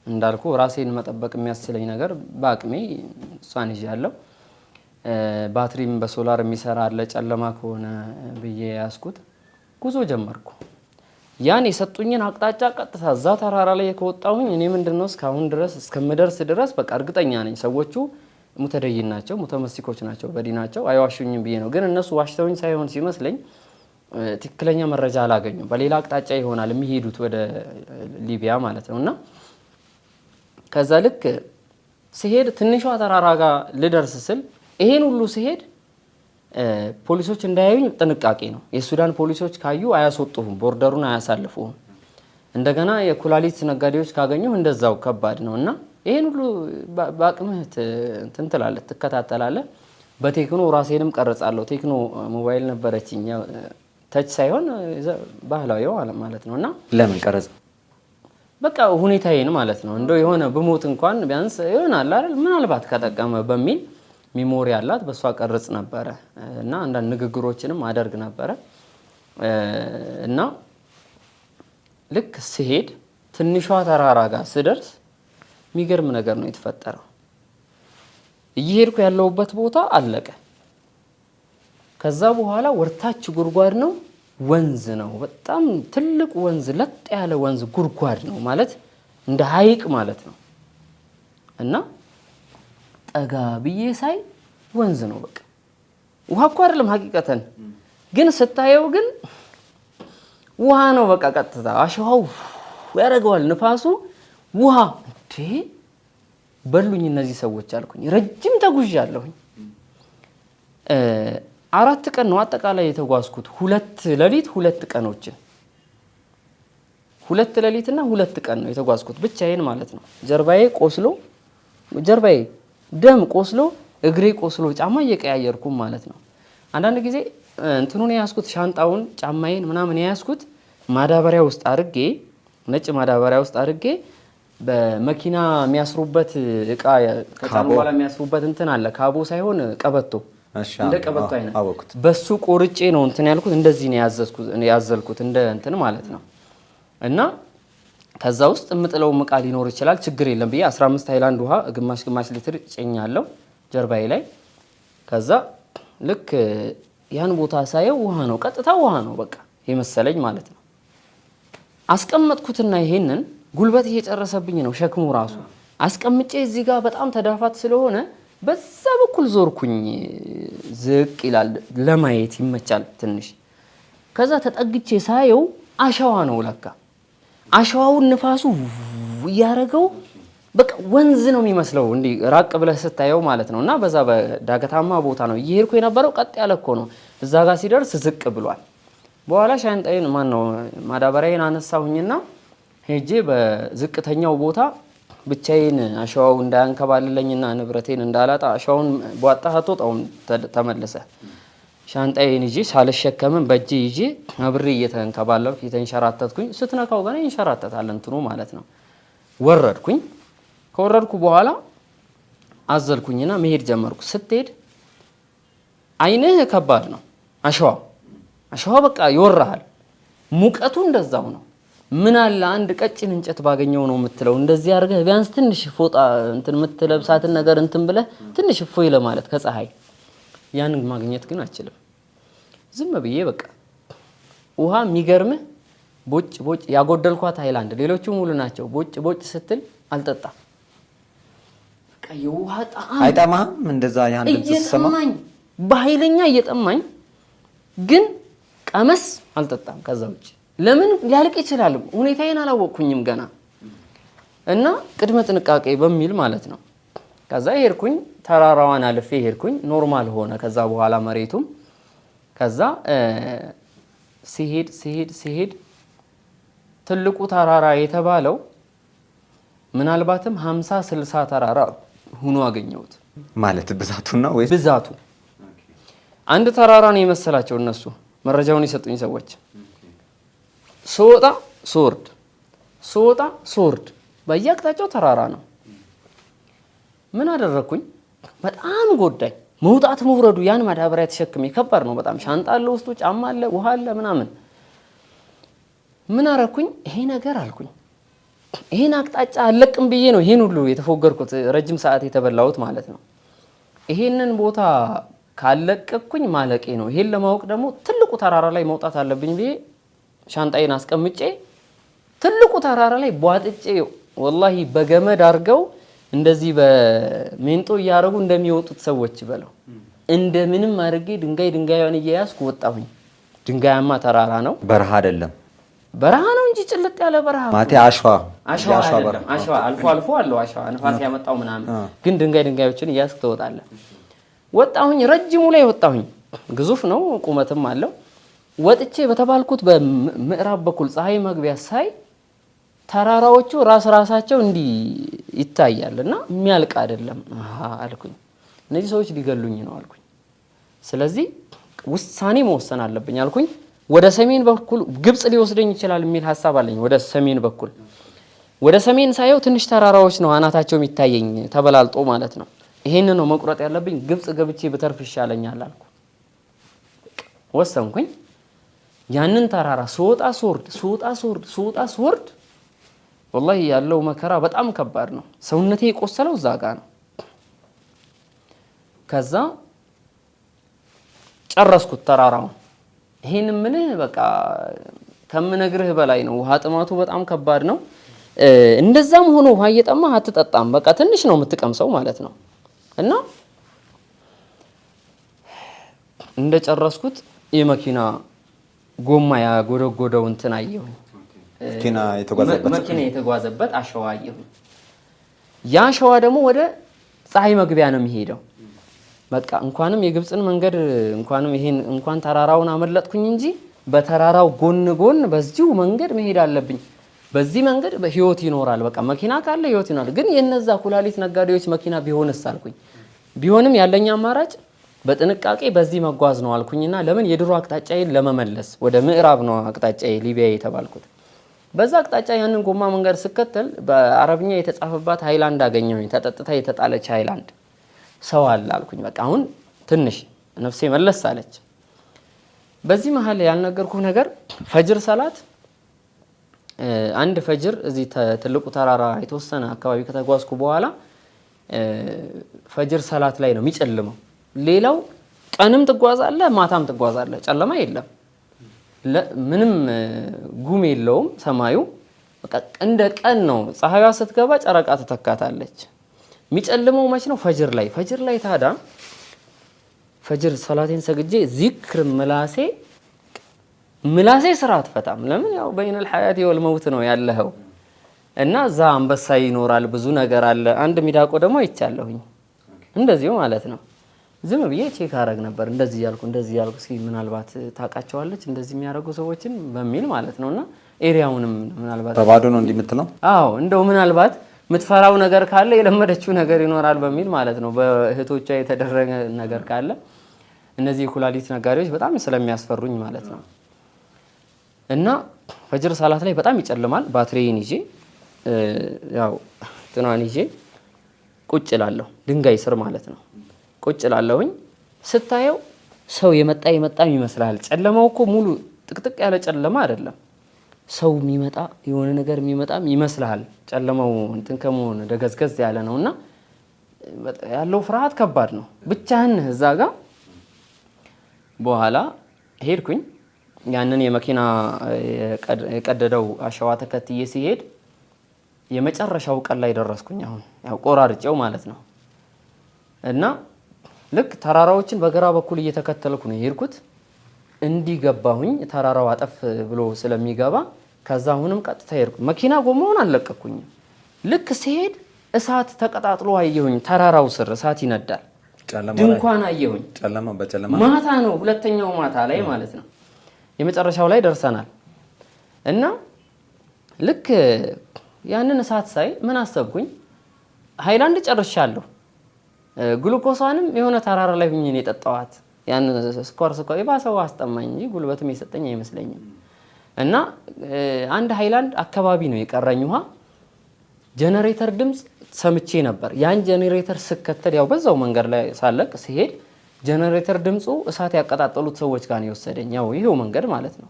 እንዳልኩ ራሴን መጠበቅ የሚያስችለኝ ነገር በአቅሜ እሷን ይዣለሁ። ባትሪም በሶላር የሚሰራ አለ ጨለማ ከሆነ ብዬ ያስኩት ጉዞ ጀመርኩ። ያን የሰጡኝን አቅጣጫ ቀጥታ እዛ ተራራ ላይ ከወጣሁኝ እኔ ምንድነው እስካሁን ድረስ እስከምደርስ ድረስ በቃ እርግጠኛ ነኝ ሰዎቹ ሙተደይን ናቸው፣ ሙተመሲኮች ናቸው፣ በዲናቸው አይዋሹኝም ብዬ ነው። ግን እነሱ ዋሽተውኝ ሳይሆን ሲመስለኝ ትክክለኛ መረጃ አላገኙም። በሌላ አቅጣጫ ይሆናል የሚሄዱት ወደ ሊቢያ ማለት ነውና ከዛ ልክ ሲሄድ ትንሿ ተራራ ጋር ልደርስ ስል ይሄን ሁሉ ሲሄድ ፖሊሶች እንዳያዩኝ ጥንቃቄ ነው። የሱዳን ፖሊሶች ካዩ አያስወጡህም፣ border ኡን አያሳልፉህም። እንደገና የኩላሊት ነጋዴዎች ካገኙ እንደዛው ከባድ ነውና ይሄን ሁሉ በአቅምህ እንትን ትላለህ፣ ትከታተላለህ። በቴክኖ ራሴንም ቀርጻለሁ። ቴክኖ ሞባይል ነበረችኝ፣ touch ሳይሆን ባህላዊ ማለት ነውና ለምን ቀረጽ? በቃ ሁኔታዬን ማለት ነው። እንደው የሆነ ብሞት እንኳን ቢያንስ ይሆናል አይደል ምናልባት ከጠቀመ በሚል memory አላት በሷ ቀርጽ ነበረ እና አንዳንድ ንግግሮችንም አደርግ ነበረ። እና ልክ ስሄድ ትንሿ ተራራ ጋር ስደርስ የሚገርም ነገር ነው የተፈጠረው። እየሄድኩ ያለሁበት ቦታ አለቀ። ከዛ በኋላ ወርታች ጉድጓድ ነው፣ ወንዝ ነው። በጣም ትልቅ ወንዝ፣ ለጥ ያለ ወንዝ ጉድጓድ ነው ማለት እንደ ሐይቅ ማለት ነው። እና ጠጋ ብዬ ሳይ ወንዝ ነው። በቃ ውሃ እኮ አይደለም ሐቂቀተን፣ ግን ስታየው ግን ውሃ ነው። በቃ ቀጥታ አሸዋው ያደርገዋል ንፋሱ ውሃ። እንዴ በሉኝ እነዚህ ሰዎች አልኩኝ። ረጅም ተጉዣለሁኝ። 4 ቀን ነው አጠቃላይ የተጓዝኩት። 2 ሌሊት 2 ቀኖችን 2 ሌሊትና 2 ቀን ነው የተጓዝኩት ብቻዬን ማለት ነው። ጀርባዬ ቆስሎ ጀርባዬ ደም ቆስሎ እግሬ ቆስሎ ጫማ እየቀያየርኩ ማለት ነው። አንዳንድ ጊዜ እንትኑን ያስኩት ሻንጣውን ጫማዬን ምናምን ያስኩት ማዳበሪያ ውስጥ አድርጌ ነጭ ማዳበሪያ ውስጥ አድርጌ በመኪና የሚያስሩበት እቃ ከጫኑ በኋላ የሚያስሩበት እንትን አለ። ካቦ ሳይሆን ቀበቶ እንደ ቀበቶ አይነት በሱ ቆርጬ ነው እንትን ያልኩት። እንደዚህ ነው ያዘልኩት እንደ እንትን ማለት ነው። እና ከዛ ውስጥ የምጥለው እቃ ሊኖር ይችላል ችግር የለም ብዬ 15 ሃይላንድ ውሃ ግማሽ ግማሽ ሊትር ጭኛለሁ ጀርባዬ ላይ። ከዛ ልክ ያን ቦታ ሳየው ውሃ ነው፣ ቀጥታ ውሃ ነው በቃ የመሰለኝ ማለት ነው። አስቀመጥኩትና ይሄንን ጉልበት እየጨረሰብኝ ነው ሸክሙ ራሱ። አስቀምጬ እዚህ ጋር በጣም ተዳፋት ስለሆነ በዛ በኩል ዞርኩኝ። ዝቅ ይላል ለማየት ይመቻል ትንሽ። ከዛ ተጠግቼ ሳየው አሸዋ ነው ለካ። አሸዋውን ንፋሱ ያረገው በቃ ወንዝ ነው የሚመስለው እንዲ ራቅ ብለህ ስታየው ማለት ነው። እና በዛ በዳገታማ ቦታ ነው እየሄድኩ የነበረው። ቀጥ ያለ እኮ ነው። እዛ ጋር ሲደርስ ዝቅ ብሏል። በኋላ ሻንጣዬን ማነው ማዳበሪያዬን አነሳሁኝና ሄጄ በዝቅተኛው ቦታ ብቻዬን አሸዋው እንዳያንከባልለኝና ንብረቴን እንዳላጣ አሸዋውን ቧጣ አትወጣውም ተመለሰ። ሻንጣዬን ይዤ ሳልሸከምም በእጄ ይዤ አብሬ እየተንከባለልኩ እየተንሸራተትኩኝ ስትነካው ገና ይንሸራተታል እንትኑ ማለት ነው። ወረድኩኝ። ከወረድኩ በኋላ አዘልኩኝና መሄድ ጀመርኩ። ስትሄድ አይንህ ከባድ ነው። አሸዋ በቃ ይወራሃል። ሙቀቱ እንደዛው ነው። ምን አለ አንድ ቀጭን እንጨት ባገኘው ነው የምትለው። እንደዚህ አድርገህ ቢያንስ ትንሽ ፎጣ እንትን የምትለብሳትን ነገር እንትን ብለህ ትንሽ እፎይ ለማለት ከፀሐይ ያን ማግኘት ግን አልችልም። ዝም ብዬ በቃ ውሃ የሚገርምህ ቦጭ ቦጭ ያጎደልኳት ሃይላንድ ሌሎቹ ሙሉ ናቸው። ቦጭ ቦጭ ስትል አልጠጣም። የውሃ ጣዕም አይጠማህም? እንደዛ ያን ድምፅ ስትሰማ እየጠማኝ በኃይለኛ እየጠማኝ ግን ቀመስ አልጠጣም። ከዛ ውጭ ለምን ሊያልቅ ይችላል፣ ሁኔታዬን አላወቅኩኝም ገና እና ቅድመ ጥንቃቄ በሚል ማለት ነው። ከዛ ሄድኩኝ፣ ተራራዋን አልፌ ሄድኩኝ። Normal ሆነ። ከዛ በኋላ መሬቱም ከዛ ሲሄድ ሲሄድ ሲሄድ ትልቁ ተራራ የተባለው ምናልባትም 50 60 ተራራ ሁኖ አገኘሁት። ማለት ብዛቱን ነው ወይስ ብዛቱ አንድ ተራራ ነው የመሰላቸው እነሱ መረጃውን የሰጡኝ ሰዎች። ስወጣ ስወርድ ስወጣ ስወርድ በየአቅጣጫው ተራራ ነው። ምን አደረግኩኝ? በጣም ጎዳኝ። መውጣት መውረዱ ያን ማዳበሪያ ተሸክሜ ከባድ ነው በጣም። ሻንጣ አለ ውስጡ፣ ጫማ አለ፣ ውሃ አለ ምናምን። ምን አረኩኝ? ይሄ ነገር አልኩኝ፣ ይሄን አቅጣጫ አለቅም ብዬ ነው ይሄን ሁሉ የተፎገርኩት፣ ረጅም ሰዓት የተበላሁት ማለት ነው። ይሄንን ቦታ ካለቀቅኩኝ ማለቄ ነው። ይሄን ለማወቅ ደግሞ ትልቁ ተራራ ላይ መውጣት አለብኝ ብዬ ሻንጣዬን አስቀምጬ ትልቁ ተራራ ላይ ቧጥጬ፣ ወላሂ በገመድ አድርገው እንደዚህ በሜንጦ እያደረጉ እንደሚወጡት ሰዎች በለው እንደምንም አድርጌ ድንጋይ ድንጋዩን እየያዝኩ ወጣሁኝ። ድንጋያማ ተራራ ነው። በረሃ አይደለም? በረሃ ነው እንጂ ጭልጥ ያለ በረሃ ማለቴ አሸዋ አሸዋ አይደለም። አሸዋ አልፎ አልፎ አለው አሸዋ ንፋስ ያመጣው ምናምን፣ ግን ድንጋይ ድንጋዮችን እያዝክ ትወጣለህ። ወጣሁኝ፣ ረጅሙ ላይ ወጣሁኝ። ግዙፍ ነው፣ ቁመትም አለው። ወጥቼ በተባልኩት በምዕራብ በኩል ፀሐይ መግቢያ ሳይ ተራራዎቹ ራስ ራሳቸው እንዲህ ይታያል እና የሚያልቅ አይደለም። አሃ አልኩኝ፣ እነዚህ ሰዎች ሊገሉኝ ነው አልኩኝ። ስለዚህ ውሳኔ መወሰን አለብኝ አልኩኝ። ወደ ሰሜን በኩል ግብጽ ሊወስደኝ ይችላል የሚል ሀሳብ አለኝ። ወደ ሰሜን በኩል ወደ ሰሜን ሳየው ትንሽ ተራራዎች ነው አናታቸው የሚታየኝ ተበላልጦ ማለት ነው። ይሄን ነው መቁረጥ ያለብኝ፣ ግብጽ ገብቼ ብተርፍ ይሻለኛል አልኩ። ወሰንኩኝ። ያንን ተራራ ስወጣ ስወርድ ስወጣ ስወርድ ስወጣ ስወርድ ወላሂ ያለው መከራ በጣም ከባድ ነው። ሰውነቴ የቆሰለው እዛ ጋ ነው። ከዛ ጨረስኩት ተራራውን። ይሄን ምልህ በቃ ከምነግርህ በላይ ነው። ውሃ ጥማቱ በጣም ከባድ ነው። እንደዛም ሆኖ ውሃ እየጠማህ አትጠጣም። በቃ ትንሽ ነው የምትቀምሰው ማለት ነው። እና እንደጨረስኩት የመኪና ጎማ ያጎደጎደው እንትን አየሁኝ። መኪና የተጓዘበት አሸዋ አየሁኝ። ያ አሸዋ ደግሞ ወደ ፀሐይ መግቢያ ነው የሚሄደው። በቃ እንኳንም የግብፅን መንገድ እንኳንም ይሄን እንኳን ተራራውን አመለጥኩኝ እንጂ በተራራው ጎን ጎን በዚሁ መንገድ መሄድ አለብኝ። በዚህ መንገድ ህይወት ይኖራል። በቃ መኪና ካለ ህይወት ይኖራል። ግን የነዛ ኩላሊት ነጋዴዎች መኪና ቢሆንስ አልኩኝ። ቢሆንም ያለኝ አማራጭ በጥንቃቄ በዚህ መጓዝ ነው አልኩኝና ለምን የድሮ አቅጣጫዬን ለመመለስ ወደ ምዕራብ ነው አቅጣጫዬ ሊቢያ የተባልኩት። በዛ አቅጣጫ ያንን ጎማ መንገድ ስከተል በአረብኛ የተጻፈባት ሃይላንድ አገኘሁኝ። ተጠጥታ የተጣለች ሃይላንድ ሰው አለ አልኩኝ። በቃ አሁን ትንሽ ነፍሴ መለስ አለች። በዚህ መሀል ያልነገርኩህ ነገር ፈጅር ሰላት አንድ ፈጅር እዚህ ትልቁ ተራራ የተወሰነ አካባቢ ከተጓዝኩ በኋላ ፈጅር ሰላት ላይ ነው የሚጨልመው። ሌላው ቀንም ትጓዛለህ፣ ማታም ትጓዛለህ፣ ጨለማ የለም። ምንም ጉም የለውም ሰማዩ። በቃ እንደ ቀን ነው። ፀሐይዋ ስትገባ ጨረቃ ትተካታለች። የሚጨልመው መች ነው? ፈጅር ላይ። ፈጅር ላይ ታዳ ፈጅር ሰላቴን ሰግጄ ዚክር ምላሴ ስራ አትፈታም። ለምን ያው በይነል ሐያት ወል መውት ነው ያለኸው እና እዛ አንበሳ ይኖራል፣ ብዙ ነገር አለ። አንድ ሚዳቆ ደግሞ አይቻለሁኝ እንደዚሁ ማለት ነው። ዝም ብዬ check አረግ ነበር እንደዚህ ያልኩ እንደዚህ ያልኩ እስኪ ምናልባት ታውቃቸዋለች እንደዚህ የሚያደርጉ ሰዎችን በሚል ማለት ነውና area ውንም ምናልባት በባዶ ነው እንዲህ የምትለው? አዎ እንደው ምናልባት የምትፈራው ነገር ካለ የለመደችው ነገር ይኖራል በሚል ማለት ነው። በእህቶቿ የተደረገ ነገር ካለ እነዚህ የኩላሊት ነጋዴዎች በጣም ስለሚያስፈሩኝ ማለት ነው። እና ፈጅር ሰላት ላይ በጣም ይጨልማል። ባትሪዬን ይዤ ያው ጥኗን ይዤ ቁጭ እላለሁ፣ ድንጋይ ስር ማለት ነው። ቁጭ እላለሁኝ። ስታየው ሰው የመጣ የመጣም ይመስላል። ጨለማው እኮ ሙሉ ጥቅጥቅ ያለ ጨለማ አይደለም። ሰው የሚመጣ የሆነ ነገር የሚመጣም ይመስልሃል። ጨለማው እንትን ከመሆን ደገዝገዝ ያለ ነውና ያለው ፍርሃት ከባድ ነው። ብቻህን እዛ ጋ። በኋላ ሄድኩኝ። ያንን የመኪና የቀደደው አሸዋ ተከትዬ ሲሄድ የመጨረሻው ቀን ላይ ደረስኩኝ። አሁን ያው ቆራርጬው ማለት ነው። እና ልክ ተራራዎችን በግራ በኩል እየተከተልኩ ነው የሄድኩት። እንዲገባሁኝ ተራራው አጠፍ ብሎ ስለሚገባ ከዛ አሁንም ቀጥታ ሄድኩ። መኪና ጎማውን አልለቀኩኝም። ልክ ሲሄድ እሳት ተቀጣጥሎ አየሁኝ። ተራራው ስር እሳት ይነዳል። ድንኳን አየሁኝ። ጨለማ በጨለማ ማታ ነው፣ ሁለተኛው ማታ ላይ ማለት ነው። የመጨረሻው ላይ ደርሰናል። እና ልክ ያንን እሳት ሳይ ምን አሰብኩኝ? ሃይላንድ ጨርሻለሁ። ግሉኮሷንም የሆነ ተራራ ላይ ሁኜ ነው የጠጣኋት። ያን ስኳር ስኳር የባሰው አስጠማኝ እንጂ ጉልበትም የሰጠኝ አይመስለኝም። እና አንድ ሃይላንድ አካባቢ ነው የቀረኝ ውሃ። ጀነሬተር ድምፅ ሰምቼ ነበር። ያን ጀነሬተር ስከተል ያው በዛው መንገድ ላይ ሳለቅ ሲሄድ ጀነሬተር ድምፁ እሳት ያቀጣጠሉት ሰዎች ጋር ነው የወሰደኝ። ያው ይሄው መንገድ ማለት ነው።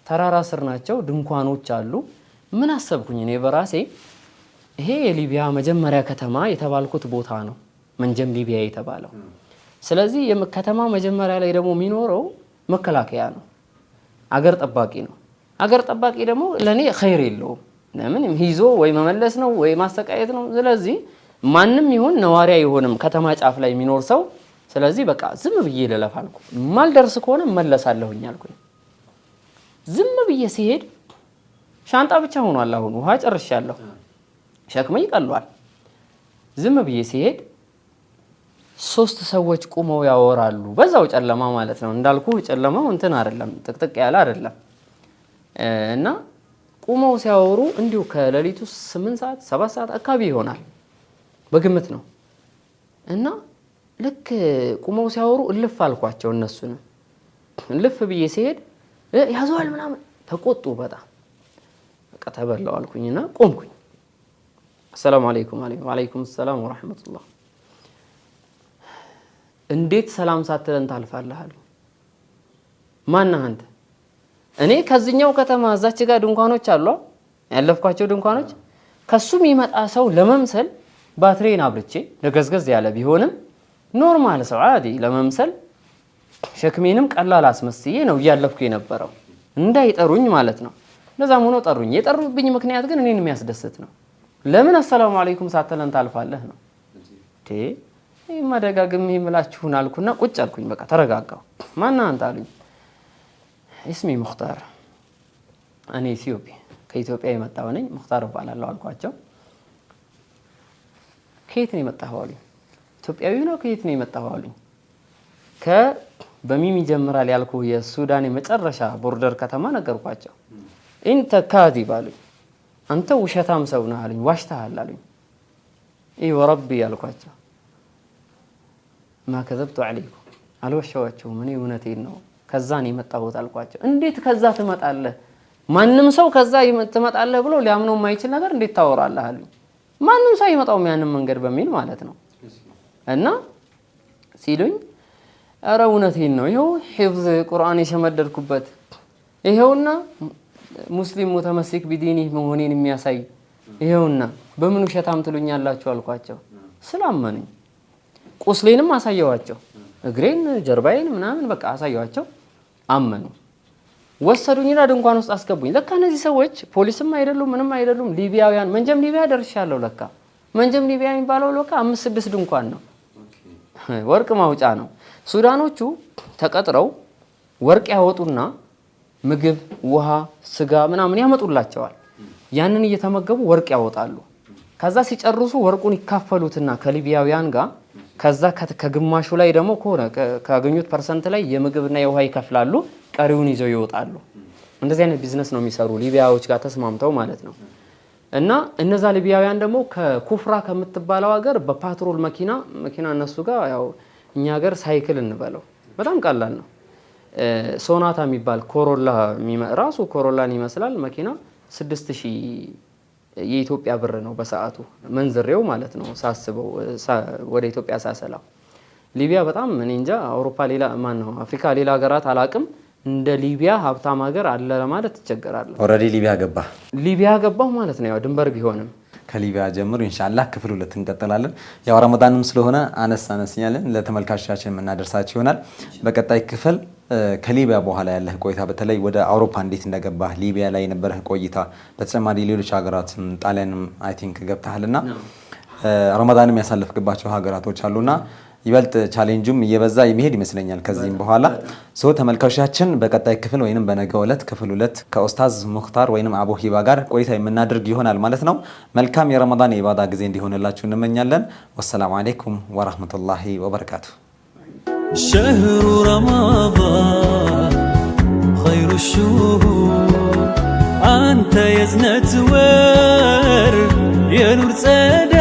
ተራራ ስር ናቸው፣ ድንኳኖች አሉ። ምን አሰብኩኝ እኔ በራሴ ይሄ የሊቢያ መጀመሪያ ከተማ የተባልኩት ቦታ ነው፣ መንጀም ሊቢያ የተባለው። ስለዚህ ከተማ መጀመሪያ ላይ ደግሞ የሚኖረው መከላከያ ነው፣ አገር ጠባቂ ነው። አገር ጠባቂ ደግሞ ለኔ ኸይር የለውም። ለምን ይዞ ወይ መመለስ ነው ወይ ማሰቃየት ነው። ስለዚህ ማንም ይሁን ነዋሪ አይሆንም ከተማ ጫፍ ላይ የሚኖር ሰው። ስለዚህ በቃ ዝም ብዬ ልለፍ አልኩ። ማልደርስ ከሆነ እመለሳለሁኝ አልኩኝ። ዝም ብዬ ሲሄድ ሻንጣ ብቻ ሆኗል። አሁን ውሃ ጨርሻለሁ፣ ሸክሜ ይቀሏል። ዝም ብዬ ሲሄድ ሶስት ሰዎች ቁመው ያወራሉ። በዛው ጨለማ ማለት ነው። እንዳልኩ ጨለማው እንትን አይደለም፣ ጥቅጥቅ ያለ አይደለም። እና ቁመው ሲያወሩ እንዲሁ ከሌሊቱ 8 ሰዓት 7 ሰዓት አካባቢ ይሆናል በግምት ነው። እና ልክ ቁመው ሲያወሩ እልፍ አልኳቸው። እነሱንም እልፍ ብዬ ሲሄድ ያዘዋል ምናምን ተቆጡ በጣም። በቃ ተበላው አልኩኝና ቆምኩኝ። አሰላሙ አለይኩም ወአለይኩም ሰላም ወራህመቱላህ። እንዴት ሰላም ሳትለን ታልፋለህ አሉኝ። ማነህ አንተ? እኔ ከዚህኛው ከተማ እዛች ጋር ድንኳኖች አሉ ያለፍኳቸው ድንኳኖች፣ ከሱ የሚመጣ ሰው ለመምሰል ባትሬን አብርቼ ለገዝገዝ ያለ ቢሆንም normal ሰው عادي ለመምሰል ሸክሜንም ቀላል አስመስዬ ነው እያለፍኩ የነበረው እንዳይጠሩኝ ማለት ነው። እንደዛም ሆኖ ጠሩኝ። የጠሩብኝ ምክንያት ግን እኔን የሚያስደስት ነው። ለምን አሰላሙ አለይኩም ሳትለን ታልፋለህ ነው። ይሄማ ደጋግሜ የምላችሁን አልኩና ቁጭ አልኩኝ። በቃ ተረጋጋሁ። ማነህ አንተ አሉኝ። እስሚ ሙክታር፣ እኔ ኢትዮጵያ ከኢትዮጵያ የመጣሁ ነኝ፣ ሙክታር እባላለሁ አልኳቸው። ከየት ነው የመጣኸው አሉኝ። ኢትዮጵያዊ ነው ከየት ነው የመጣኸው አሉኝ። በሚም ይጀምራል ያልኩ የሱዳን የመጨረሻ border ከተማ ነገርኳቸው። أنت كاذب አሉኝ። አንተ ውሸታም ሰው ነህ አሉኝ። ዋሽተሃል አሉኝ። إي وربي አልኳቸው። ما كذبت عليكم አልዋሸኋችሁም፣ እኔ እውነቴን ነው፣ ከዛ ነው የመጣሁት አልኳቸው። እንዴት ከዛ ትመጣለህ? ማንም ሰው ከዛ ትመጣለህ ብሎ ሊያምነው የማይችል ነገር እንዴት ታወራለህ አሉኝ። ማንም ሰው አይመጣውም ያንን መንገድ በሚል ማለት ነው። እና ሲሉኝ ኧረ እውነቴን ነው፣ ይኸው ሒፍዝ ቁርአን የሸመደድኩበት ይኸውና ሙስሊም متمسك بدينه መሆኔን የሚያሳይ ይኸውና፣ በምን ውሸታም ትሉኛላችሁ አልኳቸው። ስላመኑኝ ቁስሌንም አሳየዋቸው፣ እግሬን ጀርባዬን ምናምን በቃ አሳየዋቸው። አመኑ። ወሰዱኝና ድንኳን ውስጥ አስገቡኝ። ለካ እነዚህ ሰዎች ፖሊስም አይደሉም ምንም አይደሉም፣ ሊቢያውያን። መንጀም ሊቢያ ደርሻለሁ። ለካ መንጀም ሊቢያ የሚባለው ለካ 5 6 ድንኳን ነው፣ ወርቅ ማውጫ ነው። ሱዳኖቹ ተቀጥረው ወርቅ ያወጡና ምግብ፣ ውሃ፣ ስጋ ምናምን ያመጡላቸዋል። ያንን እየተመገቡ ወርቅ ያወጣሉ። ከዛ ሲጨርሱ ወርቁን ይካፈሉትና ከሊቢያውያን ጋር ከዛ ከግማሹ ላይ ደግሞ ከሆነ ካገኙት percent ላይ የምግብና የውሃ ይከፍላሉ፣ ቀሪውን ይዘው ይወጣሉ። እንደዚህ አይነት ቢዝነስ ነው የሚሰሩ ሊቢያዎች ጋር ተስማምተው ማለት ነው። እና እነዛ ሊቢያውያን ደግሞ ከኩፍራ ከምትባለው ሀገር በፓትሮል መኪና እነሱ ጋር ያው እኛ ሀገር ሳይክል እንበለው በጣም ቀላል ነው። ሶናታ የሚባል ኮሮላ ራሱ ኮሮላን ይመስላል መኪና 6000 የኢትዮጵያ ብር ነው በሰዓቱ መንዝሬው ማለት ነው ሳስበው ወደ ኢትዮጵያ ሳሰላው። ሊቢያ በጣም እኔ እንጃ አውሮፓ ሌላ ማን ነው አፍሪካ ሌላ ሀገራት አላቅም፣ እንደ ሊቢያ ሀብታም ሀገር አለ ለማለት ትቸገራለህ። already ሊቢያ ገባ ሊቢያ ገባሁ ማለት ነው ያው ድንበር ቢሆንም ከሊቢያ ጀምሮ ኢንሻአላህ ክፍል 2 እንቀጥላለን። ያው ረመዳንም ስለሆነ አነስ አነስ እያልን ለተመልካቾቻችን የምናደርሳችሁ ይሆናል። በቀጣይ ክፍል ከሊቢያ በኋላ ያለህ ቆይታ በተለይ ወደ አውሮፓ እንዴት እንደገባህ፣ ሊቢያ ላይ የነበረህ ቆይታ፣ በተጨማሪ ሌሎች ሀገራትም ጣሊያንም I think ገብተሃልና ረመዳንም ያሳለፍክባቸው ሀገራቶች አሉና ይበልጥ challenge ኡም እየበዛ የሚሄድ ይመስለኛል ከዚህም በኋላ። So ተመልካቾቻችን፣ በቀጣይ ክፍል ወይንም በነገው ዕለት ክፍል 2 ከኡስታዝ ሙክታር ወይንም አቡ ሂባ ጋር ቆይታ የምናደርግ ይሆናል ማለት ነው። መልካም የረመዳን የኢባዳ ጊዜ እንዲሆንላችሁ እንመኛለን። ወሰላሙ አለይኩም ወራህመቱላሂ ወበረካቱ። شهر رمضان خير الشهور አንተ የዝነት ወር የኑር ጸዳ።